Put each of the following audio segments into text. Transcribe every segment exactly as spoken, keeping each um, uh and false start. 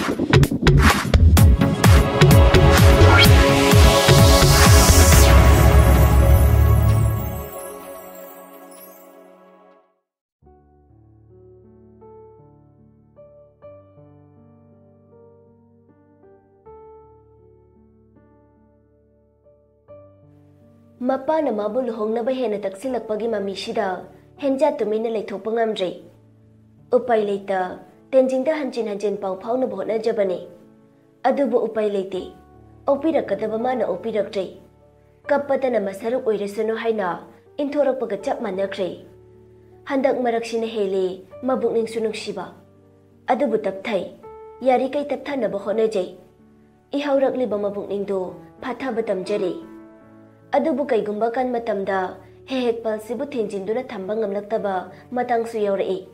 ꯃꯄꯥꯅ ꯃꯥꯕꯨ ꯂꯨꯍꯣꯡꯅꯕ ꯍꯦꯟꯅ ꯇꯛꯁꯤꯜꯂꯛꯄꯒꯤ ꯃꯃꯤꯁꯤꯗ ꯍꯦꯟꯖꯥ ꯇꯨꯃꯤꯟꯅ ꯂꯩꯊꯣꯛꯄ ꯉꯝꯗ꯭ꯔꯦ꯫ ꯎꯄꯥꯏ ꯂꯩꯇ ꯇꯦꯟꯖꯤꯡꯗ ꯍꯟꯖꯤꯟ ꯍꯟꯖꯤꯟ ꯄꯥꯎ ꯐꯥꯎꯅꯕ ꯍꯣꯠꯅꯖꯕꯅꯤ꯫ ꯑꯗꯨꯕꯨ ꯎꯄꯥꯏ ꯂꯩꯇꯦ꯫ ꯑꯣꯛꯄꯤꯔꯛꯀꯗꯕ ꯃꯥꯅ ꯑꯣꯛꯄꯤꯔꯛꯇ꯭ꯔꯦ꯫ ꯀꯞꯄꯗꯅ ꯃꯁꯔꯨꯛ ꯑꯣꯏꯔꯁꯅꯨ ꯍꯥꯏꯅ ꯏꯟꯊꯣꯔꯛꯄꯒ ꯆꯞ ꯃꯥꯟꯅꯈ꯭ꯔꯦ꯫ ꯍꯟꯗꯛ ꯃꯔꯛꯁꯤꯅ ꯍꯦꯜꯂꯤ ꯃꯕꯨꯛꯅꯤꯡꯁꯨ ꯅꯨꯡꯁꯤꯕ꯫ ꯑꯗꯨꯕꯨ ꯇꯞꯊꯩ꯫ ꯌꯥꯔꯤꯈꯩ ꯇꯞꯊꯅꯕ ꯍꯣꯠꯅꯖꯩ꯫ ꯏꯍꯧꯔꯛꯂꯤꯕ ꯃꯕꯨꯛꯅꯤꯡꯗꯨ ꯐꯥꯊꯕ ꯇꯝꯖꯔꯤ꯫ ꯑꯗꯨꯕꯨ ꯀꯩꯒꯨꯝꯕ ꯀꯟ ꯃꯇꯝꯗ ꯍꯦꯛ ꯍꯦꯛ ꯄꯜꯁꯤꯕꯨ ꯊꯤꯟꯖꯤꯟꯗꯨꯅ ꯊꯝꯕ ꯉꯝꯂꯛꯇꯕ ꯃꯇꯥꯡꯁꯨ ꯌꯥꯎꯔꯛꯏ꯫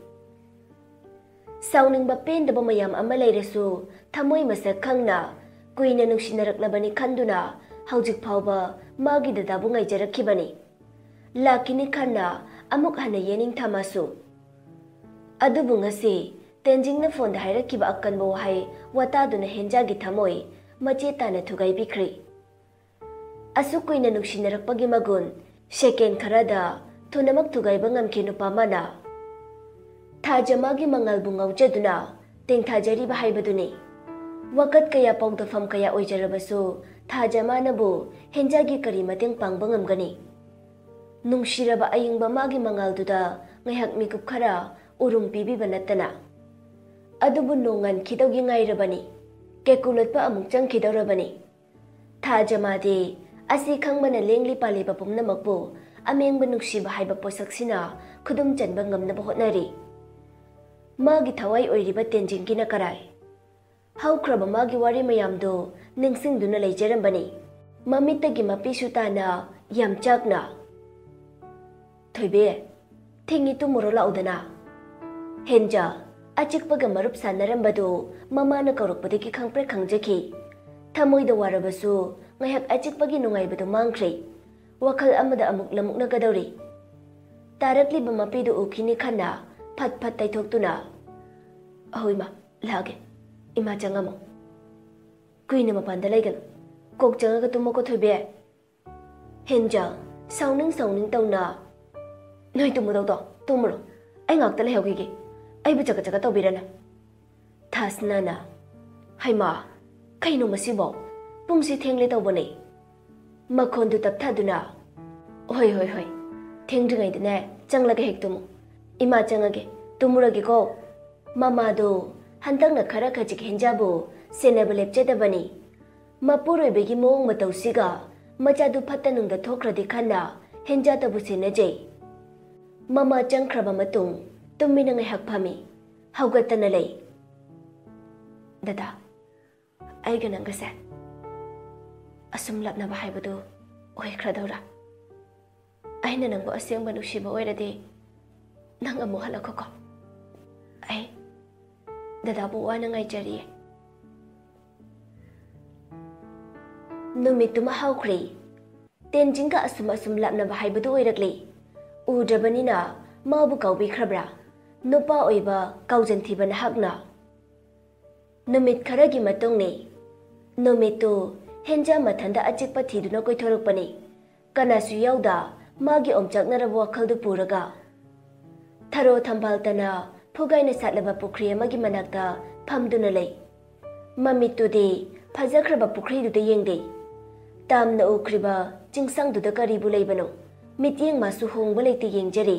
ꯁꯥꯎꯅꯤꯡꯕ ꯄꯦꯟꯗꯕ ꯃꯌꯥꯝ ꯑꯃ ꯂꯩꯔꯁꯨ ꯊꯃꯣꯏ ꯃꯁꯛ ꯈꯪꯅ ꯀꯨꯏꯅ ꯅꯨꯡꯁꯤꯅꯔꯛꯂꯕꯅꯤ ꯈꯟꯗꯨꯅ ꯍꯧꯖꯤꯛ ꯐꯥꯎꯕ ꯃꯥꯒꯤ ꯗꯗꯥꯕꯨ ꯉꯥꯏꯖꯔꯛꯈꯤꯕꯅꯤ꯫ ꯂꯥꯛꯈꯤꯅꯤ ꯈꯟꯅ ꯑꯃꯨꯛ ꯍꯟꯅ ꯌꯦꯅꯤꯡ ꯊꯃꯁꯨ꯫ ꯑꯗꯨꯕꯨ ꯉꯁꯤ ꯇꯦꯟꯖꯤꯡꯅ ꯐꯣꯟꯗ ꯍꯥꯏꯔꯛꯈꯤꯕ ꯑꯀꯟꯕ ꯋꯥꯍꯩ ꯋꯥꯇꯥꯗꯨꯅ ꯍꯦꯟꯖꯥꯒꯤ ꯊꯃꯣꯏ ꯃꯆꯦ ꯇꯥꯅ ꯊꯨꯒꯥꯏꯕꯤꯈ꯭ꯔꯦ꯫ ꯑꯁꯨꯛ ꯀꯨꯏꯅ ꯅꯨꯡꯁꯤꯅꯔꯛꯄꯒꯤ ꯃꯒꯨꯟ ꯁꯦꯀꯦꯟ ꯈꯔꯗ ꯊꯨꯅꯃꯛ ꯊꯨꯒꯥꯏꯕ ꯉꯝꯈꯤ ꯅꯨꯄꯥ ꯑꯃꯅ꯫ ꯊꯥꯖ ꯃꯥꯒꯤ ꯃꯉꯥꯜꯕꯨ ꯉꯥꯎꯖꯗꯨꯅ ꯇꯦꯡꯊꯥꯖꯔꯤꯕ ꯍꯥꯏꯕꯗꯨꯅꯤ꯫ ꯋꯥꯀꯠ ꯀꯌꯥ ꯄꯥꯎꯗꯐꯝ ꯀꯌꯥ ꯑꯣꯏꯖꯔꯕꯁꯨ ꯊꯥꯖ ꯃꯥꯅꯕꯨ ꯍꯦꯟꯖꯥꯒꯤ ꯀꯔꯤ ꯃꯇꯦꯡ ꯄꯥꯡꯕ ꯉꯝꯒꯅꯤ? ꯅꯨꯡꯁꯤꯔꯕ ꯑꯌꯤꯡꯕ ꯃꯥꯒꯤ ꯃꯉꯥꯜꯗꯨꯗ ꯉꯥꯏꯍꯥꯛ ꯃꯤꯀꯨꯞ ꯈꯔ ꯎꯔꯨꯝ ꯄꯤꯕꯤꯕ ꯅꯠꯇꯅ꯫ ꯑꯗꯨꯕꯨ ꯅꯣꯡꯉꯥꯟꯈꯤꯗꯧꯒꯤ ꯉꯥꯏꯔꯕꯅꯤ꯫ ꯀꯦꯀꯨ ꯂꯣꯠꯄ ꯑꯃꯨꯛ ꯆꯪꯈꯤꯗꯧꯔꯕꯅꯤ꯫ ꯊꯥꯖ ꯃꯥꯗꯤ ꯑꯁꯤ ꯈꯪꯕꯅ ꯂꯦꯡꯂꯤ ꯄꯥꯜꯂꯤꯕ ꯄꯨꯝꯅꯃꯛꯄꯨ ꯑꯃꯦꯡꯕ ꯅꯨꯡꯁꯤꯕ ꯍꯥꯏꯕ ꯄꯣꯠꯁꯛꯁꯤꯅ ꯈꯨꯗꯨꯝ ꯆꯟꯕ ꯉꯝꯅꯕ ꯍꯣꯠꯅꯔꯤ꯫ ꯃꯥꯒꯤ ꯊꯋꯥꯏ ꯑꯣꯏꯔꯤꯕ ꯇꯦꯟꯖꯤꯡꯒꯤꯅ ꯀꯔꯥꯏ? ꯍꯧꯈ꯭ꯔꯕ ꯃꯥꯒꯤ ꯋꯥꯔꯤ ꯃꯌꯥꯝꯗꯨ ꯅꯤꯡꯁꯤꯡꯗꯨꯅ ꯂꯩꯖꯔꯝꯕꯅꯤ꯫ ꯃꯃꯤꯠꯇꯒꯤ ꯃꯄꯤꯁꯨ ꯇꯥꯅ ꯌꯥꯝ ꯆꯥꯛꯅ, "ꯊꯣꯏꯕꯤ, ꯊꯤꯡꯉꯤ ꯇꯨꯝꯃꯨꯔꯣ ꯂꯥꯛꯎꯗꯅ꯫" ꯍꯦꯟꯖꯥ ꯑꯆꯤꯛꯄꯒ ꯃꯔꯨꯞ ꯁꯥꯟꯅꯔꯝꯕꯗꯨ ꯃꯃꯥꯅ ꯀꯧꯔꯛꯄꯗꯒꯤ ꯈꯪꯄ꯭ꯔꯦꯛ ꯈꯪꯖꯈꯤ꯫ ꯊꯃꯣꯏꯗ ꯋꯥꯔꯕꯁꯨ ꯉꯥꯏꯍꯥꯛ ꯑꯆꯤꯛꯄꯒꯤ ꯅꯨꯡꯉꯥꯏꯕꯗꯨ ꯃꯥꯡꯈ꯭ꯔꯦ꯫ ꯋꯥꯈꯜ ꯑꯃꯗ ꯑꯃꯨꯛ ꯂꯃꯨꯛꯅꯒꯗꯧꯔꯤ꯫ ꯇꯥꯔꯛꯂꯤꯕ ꯃꯄꯤꯗꯨ ꯎꯈꯤꯅꯤ ꯈꯟꯅ ꯐꯠ ꯐꯠ ꯇꯩꯊꯣꯛꯇꯨꯅ, "ꯑꯍꯣꯏ ꯃꯥ, ꯂꯥꯛꯑꯒꯦ꯫ ꯏꯃꯥ, ꯆꯪꯉꯝꯃꯣ꯫ ꯀꯨꯏꯅ ꯃꯄꯥꯟꯗ ꯂꯩꯒꯅꯨ꯫ ꯀꯣꯛ ꯆꯪꯉꯒ ꯇꯨꯝꯃꯣꯀꯣ, ꯊꯣꯏꯕꯤ꯫ ꯍꯦꯟꯖꯥ, ꯁꯥꯎꯅꯤꯡ ꯁꯥꯎꯅꯤꯡ ꯇꯧꯅ, "ꯅꯣꯏ ꯇꯨꯝꯃꯨꯗꯧꯗꯣ ꯇꯨꯝꯃꯨꯔꯣ꯫ ꯑꯩ ꯉꯥꯛꯇ ꯂꯩꯍꯧꯈꯤꯒꯦ꯫ ꯑꯩꯕꯨ ꯆꯀꯠ ꯆꯀꯠ ꯇꯧꯕꯤꯔꯅꯨ꯫" ꯊꯥꯁꯅꯥꯅ, "ꯍꯩꯃꯥ, ꯀꯩꯅꯣ ꯃꯁꯤꯕꯣ? ꯄꯨꯡꯁꯤ ꯊꯦꯡꯂꯦ ꯇꯧꯕꯅꯦ꯫ ꯃꯈꯣꯟꯗꯨ ꯇꯞꯊꯗꯨꯅ, ꯍꯣꯏ, ꯍꯣꯏ, ꯍꯣꯏ, ꯊꯦꯡꯗ꯭ꯔꯤꯉꯩꯗꯅꯦ ꯆꯪꯂꯒ ꯍꯦꯛ ꯇꯨꯝꯃꯨ꯫ ꯏꯃꯥ, ꯆꯪꯉꯒꯦ, ꯇꯨꯝꯃꯨꯔꯒꯦꯀꯣ꯫" ꯃꯃꯥꯗꯨ ꯍꯟꯗꯛꯅ ꯈꯔ ꯈꯖꯤꯛ ꯍꯦꯟꯖꯥꯕꯨ ꯁꯦꯟꯅꯕ ꯂꯦꯞꯆꯗꯕꯅꯤ꯫ ꯃꯄꯨꯔꯣꯏꯕꯒꯤ ꯃꯑꯣꯡ ꯃꯇꯧꯁꯤꯒ ꯃꯆꯥꯗꯨ ꯐꯠꯇ ꯅꯨꯡꯗ ꯊꯣꯛꯈ꯭ꯔꯗꯤ ꯈꯟꯅ ꯍꯦꯟꯖꯥꯇꯕꯨ ꯁꯦꯟꯅꯖꯩ꯫ ꯃꯃꯥ ꯆꯪꯈ꯭ꯔꯕ ꯃꯇꯨꯡ ꯇꯨꯃꯤꯟꯅ ꯉꯥꯏꯍꯥꯛ ꯐꯝꯃꯤ꯫ ꯍꯧꯒꯠꯇꯅ ꯂꯩ꯫ ꯗꯗꯥ, ꯑꯩꯒ ꯅꯪꯒꯁꯦ ꯑꯁꯨꯝ ꯂꯥꯞꯅꯕ ꯍꯥꯏꯕꯗꯨ ꯑꯣꯏꯈ꯭ꯔꯗꯧꯔꯥ? ꯑꯩꯅ ꯅꯪꯕꯨ ꯑꯁꯦꯡꯕ ꯅꯨꯡꯁꯤꯕ ꯑꯣꯏꯔꯗꯤ ꯅꯪ ꯑꯃꯨꯛ ꯍꯜꯂꯛꯈꯣꯀꯣ꯫ ꯑꯩ ꯗꯗꯥꯕꯨ ꯋꯥꯅ ꯉꯥꯏꯖꯔꯤꯌꯦ꯫ ꯅꯨꯃꯤꯠꯇꯨꯃ ꯍꯧꯈ꯭ꯔꯦ꯫ ꯇꯦꯟꯖꯤꯡꯒ ꯑꯁꯨꯝ ꯑꯁꯨꯝ ꯂꯥꯞꯅꯕ ꯍꯥꯏꯕꯗꯨ ꯑꯣꯏꯔꯛꯂꯦ꯫ ꯎꯗ꯭ꯔꯕꯅꯤꯅ ꯃꯥꯕꯨ ꯀꯥꯎꯕꯤꯈ꯭ꯔꯕ꯭ꯔꯥ? ꯅꯨꯄꯥ ꯑꯣꯏꯕ ꯀꯥꯎꯖꯟꯊꯤꯕ ꯅꯍꯥꯛꯅ꯫ ꯅꯨꯃꯤꯠ ꯈꯔꯒꯤ ꯃꯇꯨꯡꯅꯤ꯫ ꯅꯨꯃꯤꯠꯇꯨ ꯍꯦꯟꯖꯥ ꯃꯊꯟꯗ ꯑꯆꯤꯛꯄ ꯊꯤꯗꯨꯅ ꯀꯣꯏꯊꯣꯔꯛꯄꯅꯤ꯫ ꯀꯅꯥꯁꯨ ꯌꯥꯎꯗ ꯃꯥꯒꯤ ꯑꯣꯝꯆꯥꯛꯅꯔꯕ ꯋꯥꯈꯜꯗꯨ ꯄꯨꯔꯒ꯫ ꯊꯔꯣ ꯊꯝꯕꯥꯜꯇꯅ ꯐꯨꯒꯥꯏꯅ ꯁꯥꯠꯂꯕ ꯄꯨꯈ꯭ꯔꯤ ꯑꯃꯒꯤ ꯃꯅꯥꯛꯇ ꯐꯝꯗꯨꯅ ꯂꯩ꯫ ꯃꯃꯤꯠꯇꯨꯗꯤ ꯐꯖꯈ꯭ꯔꯕ ꯄꯨꯈ꯭ꯔꯤꯗꯨꯗ ꯌꯦꯡꯗꯦ꯫ ꯇꯥꯝꯅ ꯎꯈ꯭ꯔꯤꯕ ꯆꯤꯡꯁꯥꯡꯗꯨꯗ ꯀꯔꯤꯕꯨ ꯂꯩꯕꯅꯣ? ꯃꯤꯠꯌꯦꯡ ꯃꯥꯁꯨ ꯍꯣꯡꯕ ꯂꯩꯇꯦ ꯌꯦꯡꯖꯔꯤ꯫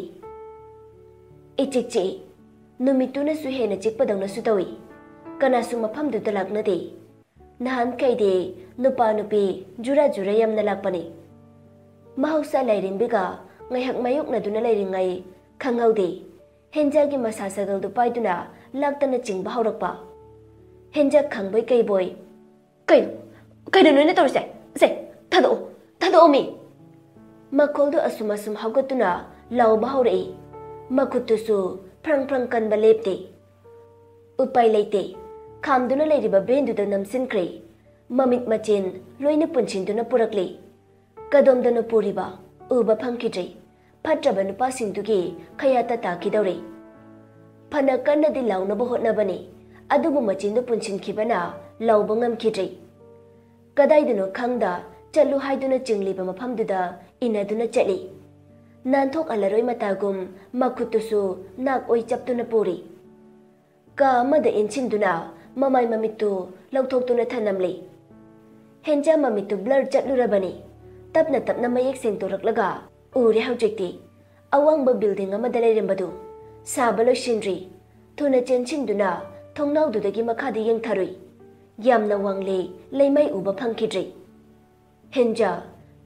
ꯏꯆꯤꯛ ꯆꯤꯛꯏ꯫ ꯅꯨꯃꯤꯠꯇꯨꯅꯁꯨ ꯍꯦꯟꯅ ꯆꯤꯛꯄꯗꯧꯅꯁꯨ ꯇꯧꯏ꯫ ꯀꯅꯥꯁꯨ ꯃꯐꯝꯗꯨꯗ ꯂꯥꯛꯅꯗꯦ꯫ ꯅꯍꯥꯟꯈꯩꯗꯤ ꯅꯨꯄꯥ ꯅꯨꯄꯤ ꯖꯨꯔꯥ ꯖꯨꯔꯥ ꯌꯥꯝꯅ ꯂꯥꯛꯄꯅꯤ꯫ ꯃꯍꯧꯁꯥ ꯂꯥꯏꯔꯦꯝꯕꯤꯒ ꯉꯥꯏꯍꯥꯛ ꯃꯥꯌꯣꯛꯅꯗꯨꯅ ꯂꯩꯔꯤꯉꯩ ꯈꯪꯍꯧꯗꯦ꯫ ꯍꯦꯟꯖꯥꯒꯤ ꯃꯁꯥ ꯁꯒꯜꯗꯨ ꯄꯥꯏꯗꯨꯅ ꯂꯥꯛꯇꯅ ꯆꯤꯡꯕ ꯍꯧꯔꯛꯄ꯫ ꯍꯦꯟꯖꯥ ꯈꯪꯕꯣꯏ ꯀꯩꯕꯣꯏ, "ꯀꯩꯅꯣ? ꯀꯩꯅꯣ ꯅꯣꯏꯅ ꯇꯧꯔꯤꯁꯦ? ꯁꯦ, ꯊꯥꯗꯣꯛꯑꯣ, ꯊꯥꯗꯣꯛꯑꯣ ꯃꯤ!" ꯃꯈꯣꯜꯗꯨ ꯑꯁꯨꯝ ꯑꯁꯨꯝ ꯍꯧꯒꯠꯇꯨꯅ ꯂꯥꯎꯕ ꯍꯧꯔꯛꯏ꯫ ꯃꯈꯨꯠꯇꯨꯁꯨ ꯐ꯭ꯔꯪ ꯐ꯭ꯔꯪ ꯀꯟꯕ ꯂꯦꯞꯇꯦ꯫ ꯎꯄꯥꯏ ꯂꯩꯇꯦ꯫ ꯈꯥꯝꯗꯨꯅ ꯂꯩꯔꯤꯕ ꯚꯦꯟꯗꯨꯗ ꯅꯝꯁꯤꯟꯈ꯭ꯔꯦ꯫ ꯃꯃꯤꯠ ꯃꯆꯤꯟ ꯂꯣꯏꯅ ꯄꯨꯟꯁꯤꯟꯗꯨꯅ ꯄꯨꯔꯛꯂꯤ꯫ ꯀꯗꯣꯝꯗꯅꯣ ꯄꯨꯔꯤꯕ? ꯎꯕ ꯐꯪꯈꯤꯗ꯭ꯔꯦ꯫ ꯐꯠꯇ꯭ꯔꯕ ꯅꯨꯄꯥꯁꯤꯡꯗꯨꯒꯤ ꯈꯌꯥꯠꯇ ꯇꯥꯈꯤꯗꯧꯔꯦ꯫ ꯐꯅ ꯀꯟꯅꯗꯤ ꯂꯥꯎꯅꯕ ꯍꯣꯠꯅꯕꯅꯤ, ꯑꯗꯨꯕꯨ ꯃꯆꯤꯟꯗꯨ ꯄꯨꯟꯁꯤꯟꯈꯤꯕꯅ ꯂꯧꯕ ꯉꯝꯈꯤꯗ꯭ꯔꯤ꯫ ꯀꯗꯥꯏꯗꯅꯣ ꯈꯪꯗ ꯆꯠꯂꯨ ꯍꯥꯏꯗꯨꯅ ꯆꯤꯡꯂꯤꯕ ꯃꯐꯝꯗꯨꯗ ꯏꯟꯅꯗꯨꯅ ꯆꯠꯂꯤ꯫ ꯅꯥꯟꯊꯣꯛꯍꯜꯂꯔꯣꯏ ꯃꯇꯥꯒꯨꯝ ꯃꯈꯨꯠꯇꯨꯁꯨ ꯅꯥꯛ ꯑꯣꯏ ꯆꯞꯇꯨꯅ ꯄꯨꯔꯤ꯫ ꯀꯥ ꯑꯃꯗ ꯏꯟꯁꯤꯟꯗꯨꯅ ꯃꯃꯥꯏ ꯃꯃꯤꯠꯇꯨ ꯂꯧꯊꯣꯛꯇꯨꯅ ꯊꯅꯝꯂꯤ꯫ ꯍꯦꯟꯖꯥ ꯃꯃꯤꯠꯇꯨ ꯕ꯭ꯂꯔ ꯆꯠꯂꯨꯔꯕꯅꯤ꯫ ꯇꯞꯅ ꯇꯞꯅ ꯃꯌꯦꯛ ꯁꯦꯡꯗꯣꯔꯛꯂꯒ ꯎꯔꯦ ꯍꯧꯖꯤꯛꯇꯤ꯫ ꯑꯋꯥꯡꯕ ꯕꯤꯜꯗꯤꯡ ꯑꯃꯗ ꯂꯩꯔꯝꯕꯗꯨ ꯁꯥꯕ ꯂꯣꯏꯁꯤꯟꯗ꯭ꯔꯤ꯫ ꯊꯨꯅ ꯆꯦꯟꯁꯤꯟꯗꯨꯅ ꯊꯣꯡꯅꯥꯎꯗꯨꯗꯒꯤ ꯃꯈꯥꯗ ꯌꯦꯡꯊꯔꯨꯏ꯫ ꯌꯥꯝꯅ ꯋꯥꯡꯂꯦ, ꯂꯩꯃꯥꯏ ꯎꯕ ꯐꯪꯈꯤꯗ꯭ꯔꯤ꯫ ꯍꯦꯟꯖꯥ,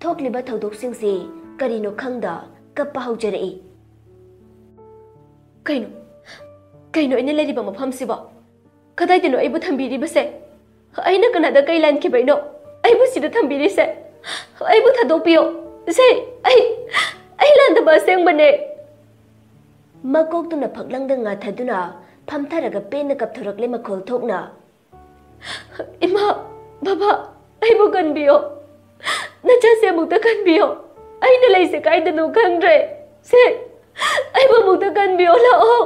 ꯊꯣꯛꯂꯤꯕ ꯊꯧꯗꯣꯛꯁꯤꯡꯁꯤ ꯀꯔꯤꯅꯣ ꯈꯪꯗ ꯀꯞꯄ ꯍꯧꯖꯔꯛꯏ꯫ "ꯀꯩꯅꯣ? ꯀꯩꯅꯣ ꯑꯩꯅ ꯂꯩꯔꯤꯕ ꯃꯐꯝꯁꯤꯕꯣ? ꯀꯗꯥꯏꯗꯅꯣ ꯑꯩꯕꯨ ꯊꯝꯕꯤꯔꯤꯕꯁꯦ? ꯑꯩꯅ ꯀꯅꯥꯗ ꯀꯩ ꯂꯥꯟꯈꯤꯕꯩꯅꯣ ꯑꯩꯕꯨ ꯁꯤꯗ ꯊꯝꯕꯤꯔꯤꯁꯦ? ꯑꯩꯕꯨ ꯊꯥꯗꯣꯛꯄꯤꯌꯣ꯫ ꯁꯦ, ꯑꯩ, ꯑꯩ ꯂꯥꯟꯗꯕ ꯑꯁꯦꯡꯕꯅꯦ!" ꯃꯀꯣꯛꯇꯨꯅ ꯐꯛꯂꯪꯗ ꯉꯥꯊꯗꯨꯅ ꯐꯝꯊꯔꯒ ꯄꯦꯟꯅ ꯀꯞꯊꯣꯔꯛꯂꯦ ꯃꯈꯣꯜ ꯊꯣꯛꯅ꯫ "ꯏꯃꯥ, ꯕꯕꯥ, ꯑꯩꯕꯨ ꯀꯟꯕꯤꯌꯣ꯫ ꯅꯆꯥꯁꯦ ꯑꯃꯨꯛꯇ ꯀꯟꯕꯤꯌꯣ꯫ ꯑꯩꯅ ꯂꯩꯁꯦ ꯀꯥꯏꯗꯅꯣ ꯈꯪꯗ꯭ꯔꯦ꯫ ꯁꯦ, ꯑꯩꯕꯨ ꯑꯃꯨꯛꯇ ꯀꯟꯕꯤꯌꯣ, ꯂꯥꯛꯑꯣ!"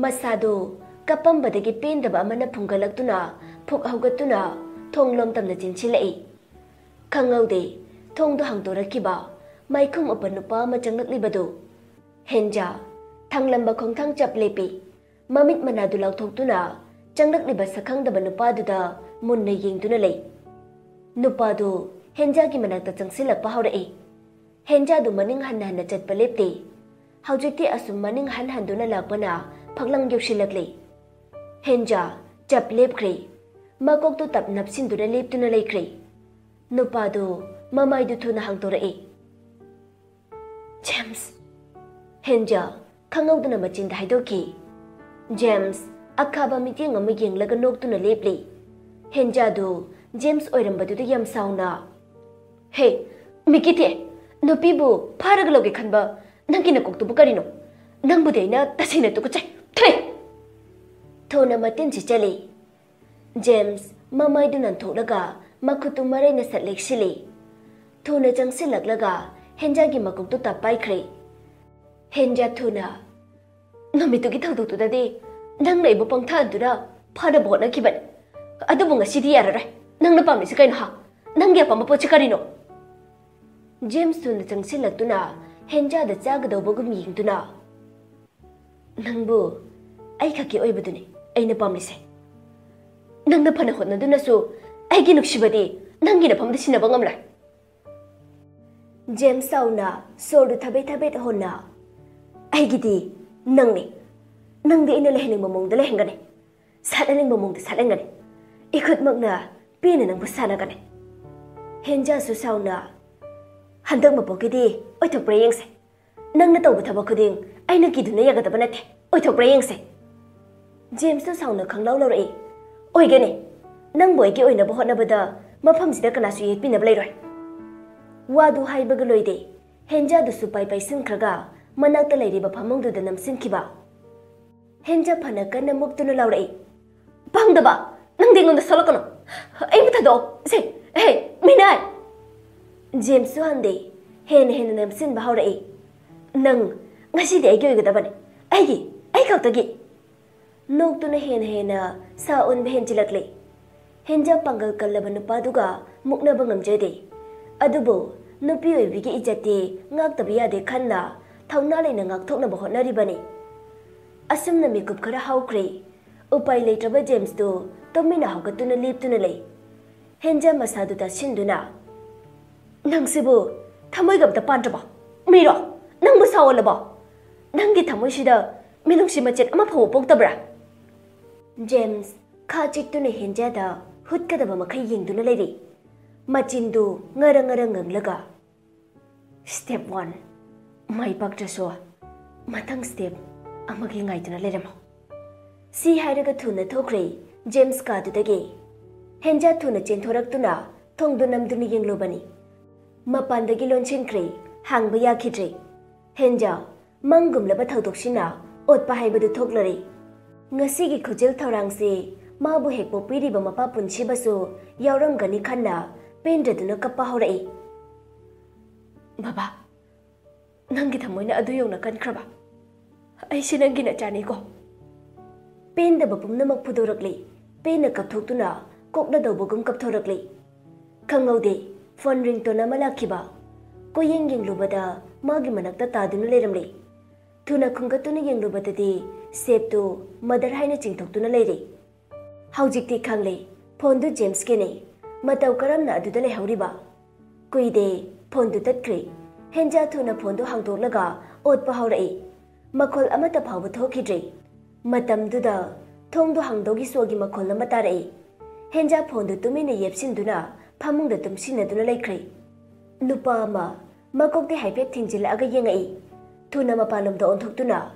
ꯃꯁꯥꯗꯨ ꯀꯞꯄꯝꯕꯗꯒꯤ ꯄꯦꯟꯗꯕ ꯑꯃꯅ ꯐꯨꯡꯒꯠꯂꯛꯇꯨꯅ ꯐꯨꯛ ꯍꯧꯒꯠꯇꯨꯅ ꯊꯣꯡ ꯂꯣꯝꯇꯝꯅ ꯆꯦꯟꯁꯤꯜꯂꯛꯏ꯫ ꯈꯪꯍꯧꯗꯦ, ꯊꯣꯡꯗꯨ ꯍꯥꯡꯗꯣꯔꯛꯈꯤꯕ, ꯃꯥꯏꯈꯨꯝ ꯎꯞꯄ ꯅꯨꯄꯥ ꯑꯃ ꯆꯪꯂꯛꯂꯤꯕꯗꯨ꯫ ꯍꯦꯟꯖꯥ, ꯊꯥꯡꯂꯝꯕ ꯈꯣꯡꯊꯥꯡ ꯆꯞ ꯂꯦꯞꯄꯤ꯫ ꯃꯃꯤꯠ ꯃꯅꯥꯗꯨ ꯂꯥꯎꯊꯣꯛꯇꯨꯅ ꯆꯪꯂꯛꯂꯤꯕ ꯁꯛꯈꯪꯗꯕ ꯅꯨꯄꯥꯗꯨꯗ ꯃꯨꯟꯅ ꯌꯦꯡꯗꯨꯅ ꯂꯩ꯫ ꯅꯨꯄꯥꯗꯨ ꯍꯦꯟꯖꯥꯒꯤ ꯃꯅꯥꯛꯇ ꯆꯪꯁꯤꯜꯂꯛꯄ ꯍꯧꯔꯛꯏ꯫ ꯍꯦꯟꯖꯥꯗꯨ ꯃꯅꯤꯡ ꯍꯟꯅ ꯍꯟꯅ ꯆꯠꯄ ꯂꯦꯞꯇꯦ꯫ ꯍꯧꯖꯤꯛꯇꯤ ꯑꯁꯨꯝ ꯃꯅꯤꯡ ꯍꯟ ꯍꯟꯗꯨꯅ ꯂꯥꯛꯄꯅ ꯐꯛꯂꯪ ꯌꯧꯁꯤꯜꯂꯛꯂꯦ꯫ ꯍꯦꯟꯖꯥ ꯆꯞ ꯂꯦꯞꯈ꯭ꯔꯦ꯫ ꯃꯀꯣꯛꯇꯨ ꯇꯞ ꯅꯞꯁꯤꯟꯗꯨꯅ ꯂꯦꯞꯇꯨꯅ ꯂꯩꯈ꯭ꯔꯦ꯫ ꯅꯨꯄꯥꯗꯨ ꯃꯃꯥꯏꯗꯨ ꯊꯨꯅ ꯍꯥꯡꯗꯣꯔꯛꯏ꯫ "ꯖꯦꯝꯁ!" ꯍꯦꯟꯖꯥ ꯈꯪꯍꯧꯗꯅ ꯃꯆꯤꯟꯗ ꯍꯥꯏꯗꯣꯛꯈꯤ꯫ ꯖꯦꯝꯁ ꯑꯈꯥꯕ ꯃꯤꯠꯌꯦꯡ ꯑꯃ ꯌꯦꯡꯂꯒ ꯅꯣꯛꯇꯨꯅ ꯂꯦꯞꯂꯤ꯫ ꯍꯦꯟꯖꯥꯗꯨ ꯖꯦꯝꯁ ꯑꯣꯏꯔꯝꯕꯗꯨꯗ ꯌꯥꯝ ꯁꯥꯎꯅ, "ꯍꯦ, ꯃꯤꯀꯤ ꯊꯦ, ꯅꯨꯄꯤꯕꯨ ꯐꯥꯔꯒ ꯂꯧꯒꯦ ꯈꯟꯕ ꯅꯪꯒꯤ ꯅꯀꯣꯛꯇꯨꯕꯨ ꯀꯔꯤꯅꯣ? ꯅꯪꯕꯨꯗꯤ ꯑꯩꯅ ꯇꯁꯦꯡꯅ ꯇꯨꯀꯠꯆꯩ꯫ ꯊꯨꯏ!" ꯊꯨꯅ ꯃꯇꯤꯟ ꯁꯤꯠꯆꯜꯂꯤ꯫ ꯖꯦꯝꯁ ꯃꯃꯥꯏꯗꯨ ꯅꯥꯟꯊꯣꯛꯂꯒ ꯃꯈꯨꯠꯇꯨ ꯃꯔꯩꯅ ꯁꯠ ꯂꯦꯛꯁꯤꯜꯂꯤ꯫ ꯊꯨꯅ ꯆꯪꯁꯤꯜꯂꯛꯂꯒ ꯍꯦꯟꯖꯥꯒꯤ ꯃꯀꯣꯛꯇꯨ ꯇꯞ ꯄꯥꯏꯈ꯭ꯔꯦ꯫ ꯍꯦꯟꯖꯥ ꯊꯨꯅ, "ꯅꯨꯃꯤꯠꯇꯨꯒꯤ ꯊꯧꯗꯣꯛꯇꯨꯗꯗꯤ ꯅꯪꯅ ꯑꯩꯕꯨ ꯄꯪꯊꯥꯗꯨꯅ ꯐꯅꯕ ꯍꯣꯠꯅꯈꯤꯕꯅꯤ꯫ ꯑꯗꯨꯕꯨ ꯉꯁꯤꯗꯤ ꯌꯥꯔꯔꯣꯏ꯫ ꯅꯪꯅ ꯄꯥꯝꯂꯤꯁꯤ ꯀꯩꯅꯣ, ꯍꯥ? ꯅꯪꯒꯤ ꯑꯄꯥꯝꯕ ꯄꯣꯠꯁꯤ ꯀꯔꯤꯅꯣ? ꯖꯦꯝꯁ ꯊꯨꯅ ꯆꯪꯁꯤꯜꯂꯛꯇꯨꯅ ꯍꯦꯟꯖꯥꯗ ꯆꯥꯒꯗꯧꯕꯒꯨꯝ ꯌꯦꯡꯗꯨꯅ, "ꯅꯪꯕꯨ ꯑꯩ ꯈꯛꯀꯤ ꯑꯣꯏꯕꯗꯨꯅꯤ ꯑꯩꯅ ꯄꯥꯝꯂꯤꯁꯦ꯫ ꯅꯪꯅ ꯐꯅ ꯍꯣꯠꯅꯗꯨꯅꯁꯨ ꯑꯩꯒꯤ ꯅꯨꯡꯁꯤꯕꯗꯤ ꯅꯪꯒꯤ ꯅꯐꯝꯗ ꯁꯤꯟꯅꯕ ꯉꯝꯂꯣꯏ꯫" ꯖꯦꯝꯁ ꯆꯥꯎꯅ ꯁꯣꯔꯗꯨ ꯊꯕꯦꯠ ꯊꯕꯦꯠ ꯍꯣꯟꯅ, "ꯑꯩꯒꯤꯗꯤ ꯅꯪꯅꯤ꯫ ꯅꯪꯗꯤ ꯑꯩꯅ ꯂꯩꯍꯟꯅꯤꯡꯕ ꯃꯑꯣꯡꯗ ꯂꯩꯍꯟꯒꯅꯤ, ꯁꯥꯠꯍꯟꯅꯤꯡꯕ ꯃꯑꯣꯡꯗ ꯁꯥꯠꯍꯟꯒꯅꯤ꯫ ꯏꯈꯨꯠꯃꯛꯅ ꯄꯦꯟꯅ ꯅꯪꯕꯨ ꯁꯥꯟꯅꯒꯅꯤ꯫" ꯍꯦꯟꯖꯥꯁꯨ ꯁꯥꯎꯅ, "ꯍꯟꯗꯛ ꯃꯄꯣꯛꯀꯤꯗꯤ ꯑꯣꯏꯊꯣꯛꯄ꯭ꯔꯥ ꯌꯦꯡꯁꯦ꯫ ꯅꯪꯅ ꯇꯧꯕ ꯊꯕꯛ ꯈꯨꯗꯤꯡ ꯑꯩꯅ ꯀꯤꯗꯨꯅ ꯌꯥꯒꯗꯕ ꯅꯠꯇꯦ꯫ ꯑꯣꯏꯊꯣꯛꯄ꯭ꯔꯥ ꯌꯦꯡꯁꯦ꯫" ꯖꯦꯝꯁꯇꯨ ꯁꯥꯎꯅ ꯈꯪꯂꯥꯎ ꯂꯧꯔꯛꯏ꯫ "ꯑꯣꯏꯒꯅꯤ꯫ ꯅꯪꯕꯨ ꯑꯩꯒꯤ ꯑꯣꯏꯅꯕ ꯍꯣꯠꯅꯕꯗ ꯃꯐꯝꯁꯤꯗ ꯀꯅꯥꯁꯨ ꯌꯦꯠꯄꯤꯅꯕ ꯂꯩꯔꯣꯏ꯫" ꯋꯥꯗꯨ ꯍꯥꯏꯕꯒ ꯂꯣꯏꯗꯦ, ꯍꯦꯟꯖꯥꯗꯨꯁꯨ ꯄꯥꯏ ꯄꯥꯏꯁꯤꯟꯈ꯭ꯔꯒ ꯃꯅꯥꯛꯇ ꯂꯩꯔꯤꯕ ꯐꯃꯨꯡꯗꯨꯗ ꯅꯝꯁꯤꯟꯈꯤꯕ꯫ ꯍꯦꯟꯖꯥ ꯐꯅ ꯀꯟꯅ ꯃꯨꯛꯇꯨꯅ ꯂꯥꯎꯔꯛꯏ, "ꯄꯪꯗꯕ! ꯅꯪꯗꯤ ꯑꯩꯉꯣꯟꯗ ꯁꯣꯛꯂꯛꯀꯅꯨ! ꯑꯩꯕꯨ ꯊꯥꯗꯣꯛꯑꯣ! ꯁꯦ, ꯍꯦ, ꯃꯤꯅꯥꯏ!" ꯖꯦꯝꯁꯁꯨ ꯍꯟꯗꯦ, ꯍꯦꯟꯅ ꯍꯦꯟꯅ ꯅꯝꯁꯤꯟꯕ ꯍꯧꯔꯛꯏ꯫ "ꯅꯪ ꯉꯁꯤꯗꯤ ꯑꯩꯒꯤ ꯑꯣꯏꯒꯗꯕꯅꯤ꯫ ꯑꯩꯒꯤ, ꯑꯩ ꯈꯛꯇꯒꯤ!" ꯅꯣꯛꯇꯨꯅ ꯍꯦꯟꯅ ꯍꯦꯟꯅ ꯁꯥ ꯑꯣꯟꯕ ꯍꯦꯟꯖꯤꯜꯂꯛꯂꯦ꯫ ꯍꯦꯟꯖꯥ ꯄꯥꯡꯒꯜ ꯀꯜꯂꯕ ꯅꯨꯄꯥꯗꯨꯒ ꯃꯨꯛꯅꯕ ꯉꯝꯖꯗꯦ꯫ ꯑꯗꯨꯕꯨ ꯅꯨꯄꯤ ꯑꯣꯏꯕꯤꯒꯤ ꯏꯖꯠꯇꯤ ꯉꯥꯛꯇꯕ ꯌꯥꯗꯦ ꯈꯟꯅ ꯊꯧꯅꯥ ꯂꯩꯅ ꯉꯥꯛꯊꯣꯛꯅꯕ ꯍꯣꯠꯅꯔꯤꯕꯅꯤ꯫ ꯑꯁꯨꯝꯅ ꯃꯤꯀꯨꯞ ꯈꯔ ꯍꯧꯈ꯭ꯔꯦ꯫ ꯎꯄꯥꯏ ꯂꯩꯇ꯭ꯔꯕ ꯖꯦꯝꯁꯇꯨ ꯇꯨꯃꯤꯟꯅ ꯍꯧꯒꯠꯇꯨꯅ ꯂꯦꯞꯇꯨꯅ ꯂꯩ꯫ ꯍꯦꯟꯖꯥ ꯃꯁꯥꯗꯨ ꯇꯥꯁꯤꯟꯗꯨꯅ, "ꯅꯪꯁꯤꯕꯨ ꯊꯃꯣꯏꯒ ꯑꯝꯇ ꯄꯥꯟꯗ꯭ꯔꯕꯣ? ꯃꯤꯔꯣ? ꯅꯪꯕꯨ ꯁꯥ ꯑꯣꯜꯂꯕꯣ? ꯅꯪꯒꯤ ꯊꯃꯣꯏꯁꯤꯗ ꯃꯤꯅꯨꯡꯁꯤ ꯃꯆꯦꯠ ꯑꯃ ꯐꯥꯎꯕ ꯄꯣꯛꯇꯕ꯭ꯔꯥ?" ꯖꯦꯝꯁ ꯈꯥ ꯆꯤꯛꯇꯨꯅ ꯍꯦꯟꯖꯥꯗ ꯍꯨꯠꯀꯗꯕ ꯃꯈꯩ ꯌꯦꯡꯗꯨꯅ ꯂꯩꯔꯤ꯫ ꯃꯆꯤꯟꯗꯨ ꯉꯔꯪ ꯉꯔꯪ ꯉꯪꯂꯒ, "Step one ꯃꯥꯏ ꯄꯥꯛꯇ꯭ꯔꯁꯨ, ꯃꯊꯪ step ꯑꯃꯒꯤ ꯉꯥꯏꯗꯨꯅ ꯂꯩꯔꯝꯃꯣ꯫" ꯁꯤ ꯍꯥꯏꯔꯒ ꯊꯨꯅ ꯊꯣꯛꯈ꯭ꯔꯦ ꯖꯦꯝꯁ ꯀꯥꯗꯨꯗꯒꯤ꯫ ꯍꯦꯟꯖꯥ ꯊꯨꯅ ꯆꯦꯟꯊꯣꯔꯛꯇꯨꯅ ꯊꯣꯡꯗꯨ ꯅꯝꯗꯨꯅ ꯌꯦꯡꯂꯨꯕꯅꯤ꯫ ꯃꯄꯥꯟꯗꯒꯤ ꯂꯣꯟꯁꯤꯟꯈ꯭ꯔꯦ, ꯍꯥꯡꯕ ꯌꯥꯈꯤꯗ꯭ꯔꯦ꯫ ꯍꯦꯟꯖꯥ, ꯃꯪꯒꯨꯝꯂꯕ ꯊꯧꯗꯣꯛꯁꯤꯅ ꯑꯣꯠꯄ ꯍꯥꯏꯕꯗꯨ ꯊꯣꯛꯂꯔꯦ꯫ ꯉꯁꯤꯒꯤ ꯈꯨꯖꯤꯜ ꯊꯧꯔꯥꯡꯁꯦ ꯃꯥꯕꯨ ꯍꯦꯛ ꯄꯣꯛꯄꯤꯔꯤꯕ ꯃꯄꯥ ꯄꯨꯟꯁꯤꯕꯁꯨ ꯌꯥꯎꯔꯝꯒꯅꯤ ꯈꯟꯅ ꯄꯦꯟꯗ꯭ꯔꯗꯨꯅ ꯀꯞꯄ ꯍꯧꯔꯛꯏ꯫ "ꯕꯕꯥ, ꯅꯪꯒꯤ ꯊꯃꯣꯏꯅ ꯑꯗꯨ ꯌꯧꯅ ꯀꯟꯈ꯭ꯔꯕ? ꯑꯩꯁꯦ ꯅꯪꯒꯤ ꯅꯆꯥꯅꯤꯀꯣ꯫ ꯄꯦꯟꯗꯕ ꯄꯨꯝꯅꯃꯛ ꯐꯨꯗꯣꯔꯛꯂꯤ꯫ ꯄꯦꯟꯅ ꯀꯞꯊꯣꯛꯇꯨꯅ ꯀꯣꯛꯅꯗꯧꯕꯒꯨꯝ ꯀꯞꯊꯣꯔꯛꯂꯤ꯫ ꯈꯪꯍꯧꯗꯦ, ꯐꯣꯟ ꯔꯤꯡꯇꯣꯟ ꯑꯃ ꯂꯥꯛꯈꯤꯕ꯫ ꯀꯣꯌꯦꯡ ꯌꯦꯡꯂꯨꯕꯗ ꯃꯥꯒꯤ ꯃꯅꯥꯛꯇ ꯇꯥꯗꯨꯅ ꯂꯩꯔꯝꯂꯦ꯫ ꯊꯨꯅ ꯈꯨꯝꯒꯠꯇꯨꯅ ꯌꯦꯡꯂꯨꯕꯗꯗꯤ ꯁꯦꯞꯇꯨ ꯃꯗꯔ ꯍꯥꯏꯅ ꯆꯤꯡꯊꯣꯛꯇꯨꯅ ꯂꯩꯔꯦ꯫ ꯍꯧꯖꯤꯛꯇꯤ ꯈꯪꯂꯦ, ꯐꯣꯟꯗꯨ ꯖꯦꯝꯁꯀꯤꯅꯤ꯫ ꯃꯇꯧ ꯀꯔꯝꯅ ꯑꯗꯨꯗ ꯂꯩꯍꯧꯔꯤꯕ? ꯀꯨꯏꯗꯦ, ꯐꯣꯟꯗꯨ ꯇꯠꯈ꯭ꯔꯦ꯫ ꯍꯦꯟꯖꯥ ꯊꯨꯅ ꯐꯣꯟꯗꯨ ꯍꯥꯡꯗꯣꯛꯂꯒ ꯑꯣꯠꯄ ꯍꯧꯔꯛꯏ꯫ ꯃꯈꯣꯜ ꯑꯃꯠꯇ ꯐꯥꯎꯕ ꯊꯣꯛꯈꯤꯗ꯭ꯔꯦ꯫ ꯃꯇꯝꯗꯨꯗ ꯊꯣꯡꯗꯨ ꯍꯥꯡꯗꯣꯛꯈꯤ ꯁꯣꯒꯤ ꯃꯈꯣꯜ ꯑꯃ ꯇꯥꯔꯛꯏ꯫ ꯍꯦꯟꯖꯥ ꯐꯣꯟꯗꯨ ꯇꯨꯃꯤꯟꯅ ꯌꯦꯞꯁꯤꯟꯗꯨꯅ ꯐꯃꯨꯡꯗ ꯇꯨꯝꯁꯤꯟꯅꯗꯨꯅ ꯂꯩꯈ꯭ꯔꯦ꯫ ꯅꯨꯄꯥ ꯑꯃ ꯃꯀꯣꯛꯇꯤ ꯍꯥꯏꯐꯦꯠ ꯊꯤꯡꯖꯤꯜꯂꯛꯑꯒ ꯌꯦꯡꯉꯛꯏ꯫ ꯊꯨꯅ ꯃꯄꯥꯟꯂꯣꯝꯗ ꯑꯣꯟꯊꯣꯛꯇꯨꯅ,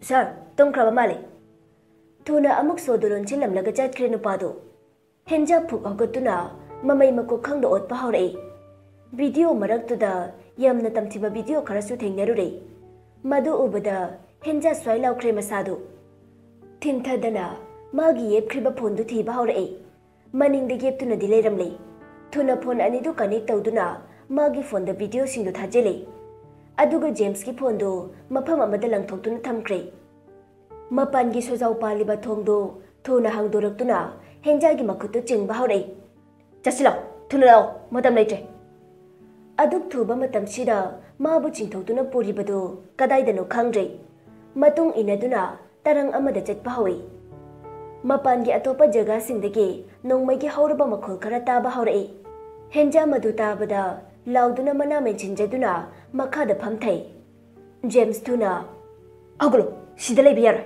"ꯁꯥꯔ, ꯇꯨꯝꯈ꯭ꯔꯕ ꯃꯥꯜꯂꯦ"꯫ ꯊꯨꯅ ꯑꯃꯨꯛ ꯁꯣꯗꯨ ꯂꯣꯟꯁꯤꯜꯂꯝꯂꯒ ꯆꯠꯈ꯭ꯔꯦ ꯅꯨꯄꯥꯗꯨ꯫ ꯍꯦꯟꯖꯥ ꯐꯨꯛ ꯍꯧꯒꯠꯇꯨꯅ ꯃꯃꯩ ꯃꯀꯣꯛ ꯈꯪꯗ ꯑꯣꯠꯄ ꯍꯧꯔꯛꯏ꯫ ꯚꯤꯗꯤꯑꯣ ꯃꯔꯛꯇꯨꯗ ꯌꯥꯝꯅ ꯇꯝꯊꯤꯕ ꯚꯤꯗꯤꯑꯣ ꯈꯔꯁꯨ ꯊꯦꯡꯅꯔꯨꯔꯦ꯫ ꯃꯗꯨ ꯎꯕꯗ ꯍꯦꯟꯖꯥ ꯁ꯭ꯋꯥꯏ ꯂꯥꯎꯈ꯭ꯔꯦ ꯃꯁꯥꯗꯨ꯫ ꯊꯤꯟꯊꯗꯅ ꯃꯥꯒꯤ ꯌꯦꯞꯈ꯭ꯔꯤꯕ ꯐꯣꯟꯗꯨ ꯊꯤꯕ ꯍꯧꯔꯛꯏ꯫ ꯃꯅꯤꯡꯗ ꯌꯦꯞꯇꯨꯅꯗꯤ ꯂꯩꯔꯝꯂꯦ꯫ ꯊꯨꯅ ꯐꯣꯟ ꯑꯅꯤꯗꯨ ꯀꯅꯦꯛ ꯇꯧꯗꯨꯅ ꯃꯥꯒꯤ ꯐꯣꯟꯗ ꯚꯤꯗꯤꯑꯣꯁꯤꯡꯗꯨ ꯊꯥꯖꯤꯜꯂꯤ꯫ ꯑꯗꯨꯒ ꯖꯦꯝꯁꯀꯤ ꯐꯣꯟꯗꯨ ꯃꯐꯝ ꯑꯃꯗ ꯂꯪꯊꯣꯛꯇꯨꯅ ꯊꯝꯈ꯭ꯔꯦ꯫ ꯃꯄꯥꯟꯒꯤ ꯁꯣꯖꯥꯎ ꯄꯥꯜꯂꯤꯕ ꯊꯣꯡꯗꯨ ꯊꯨꯅ ꯍꯥꯡꯗꯣꯔꯛꯇꯨꯅ ꯍꯦꯟꯖꯥꯒꯤ ꯃꯈꯨꯠꯇꯨ ꯆꯤꯡꯕ ꯍꯧꯔꯛꯏ꯫ "ꯆꯠꯁꯤꯜꯂꯣ, ꯊꯨꯅ ꯂꯥꯛꯑꯣ, ꯃꯇꯝ ꯂꯩꯇ꯭ꯔꯦ"꯫ ꯑꯗꯨꯛ ꯊꯨꯕ ꯃꯇꯝꯁꯤꯗ ꯃꯥꯕꯨ ꯆꯤꯡꯊꯣꯛꯇꯨꯅ ꯄꯨꯔꯤꯕꯗꯨ ꯀꯗꯥꯏꯗꯅꯣ ꯈꯪꯗ꯭ꯔꯦ꯫ ꯃꯇꯨꯡ ꯏꯟꯅꯗꯨꯅ ꯇꯔꯪ ꯑꯃꯗ ꯆꯠꯄ ꯍꯧꯏ꯫ ꯃꯄꯥꯟꯒꯤ ꯑꯇꯣꯞꯄ ꯖꯒꯥꯁꯤꯡꯗꯒꯤ ꯅꯣꯡꯃꯩꯒꯤ ꯍꯧꯔꯕ ꯃꯈꯣꯜ ꯈꯔ ꯇꯥꯕ ꯍꯧꯔꯛꯏ꯫ ꯍꯦꯟꯖꯥ ꯃꯗꯨ ꯇꯥꯕꯗ ꯂꯥꯎꯗꯨꯅ ꯃꯅꯥ ꯃꯦꯟꯁꯤꯟꯖꯗꯨꯅ ꯃꯈꯥꯗ ꯐꯝꯊꯩ꯫ ꯖꯦꯝꯁ ꯊꯨꯅ, "ꯍꯧꯒꯠꯂꯣ, ꯁꯤꯗ ꯂꯩꯕ ꯌꯥꯔꯣꯏ"꯫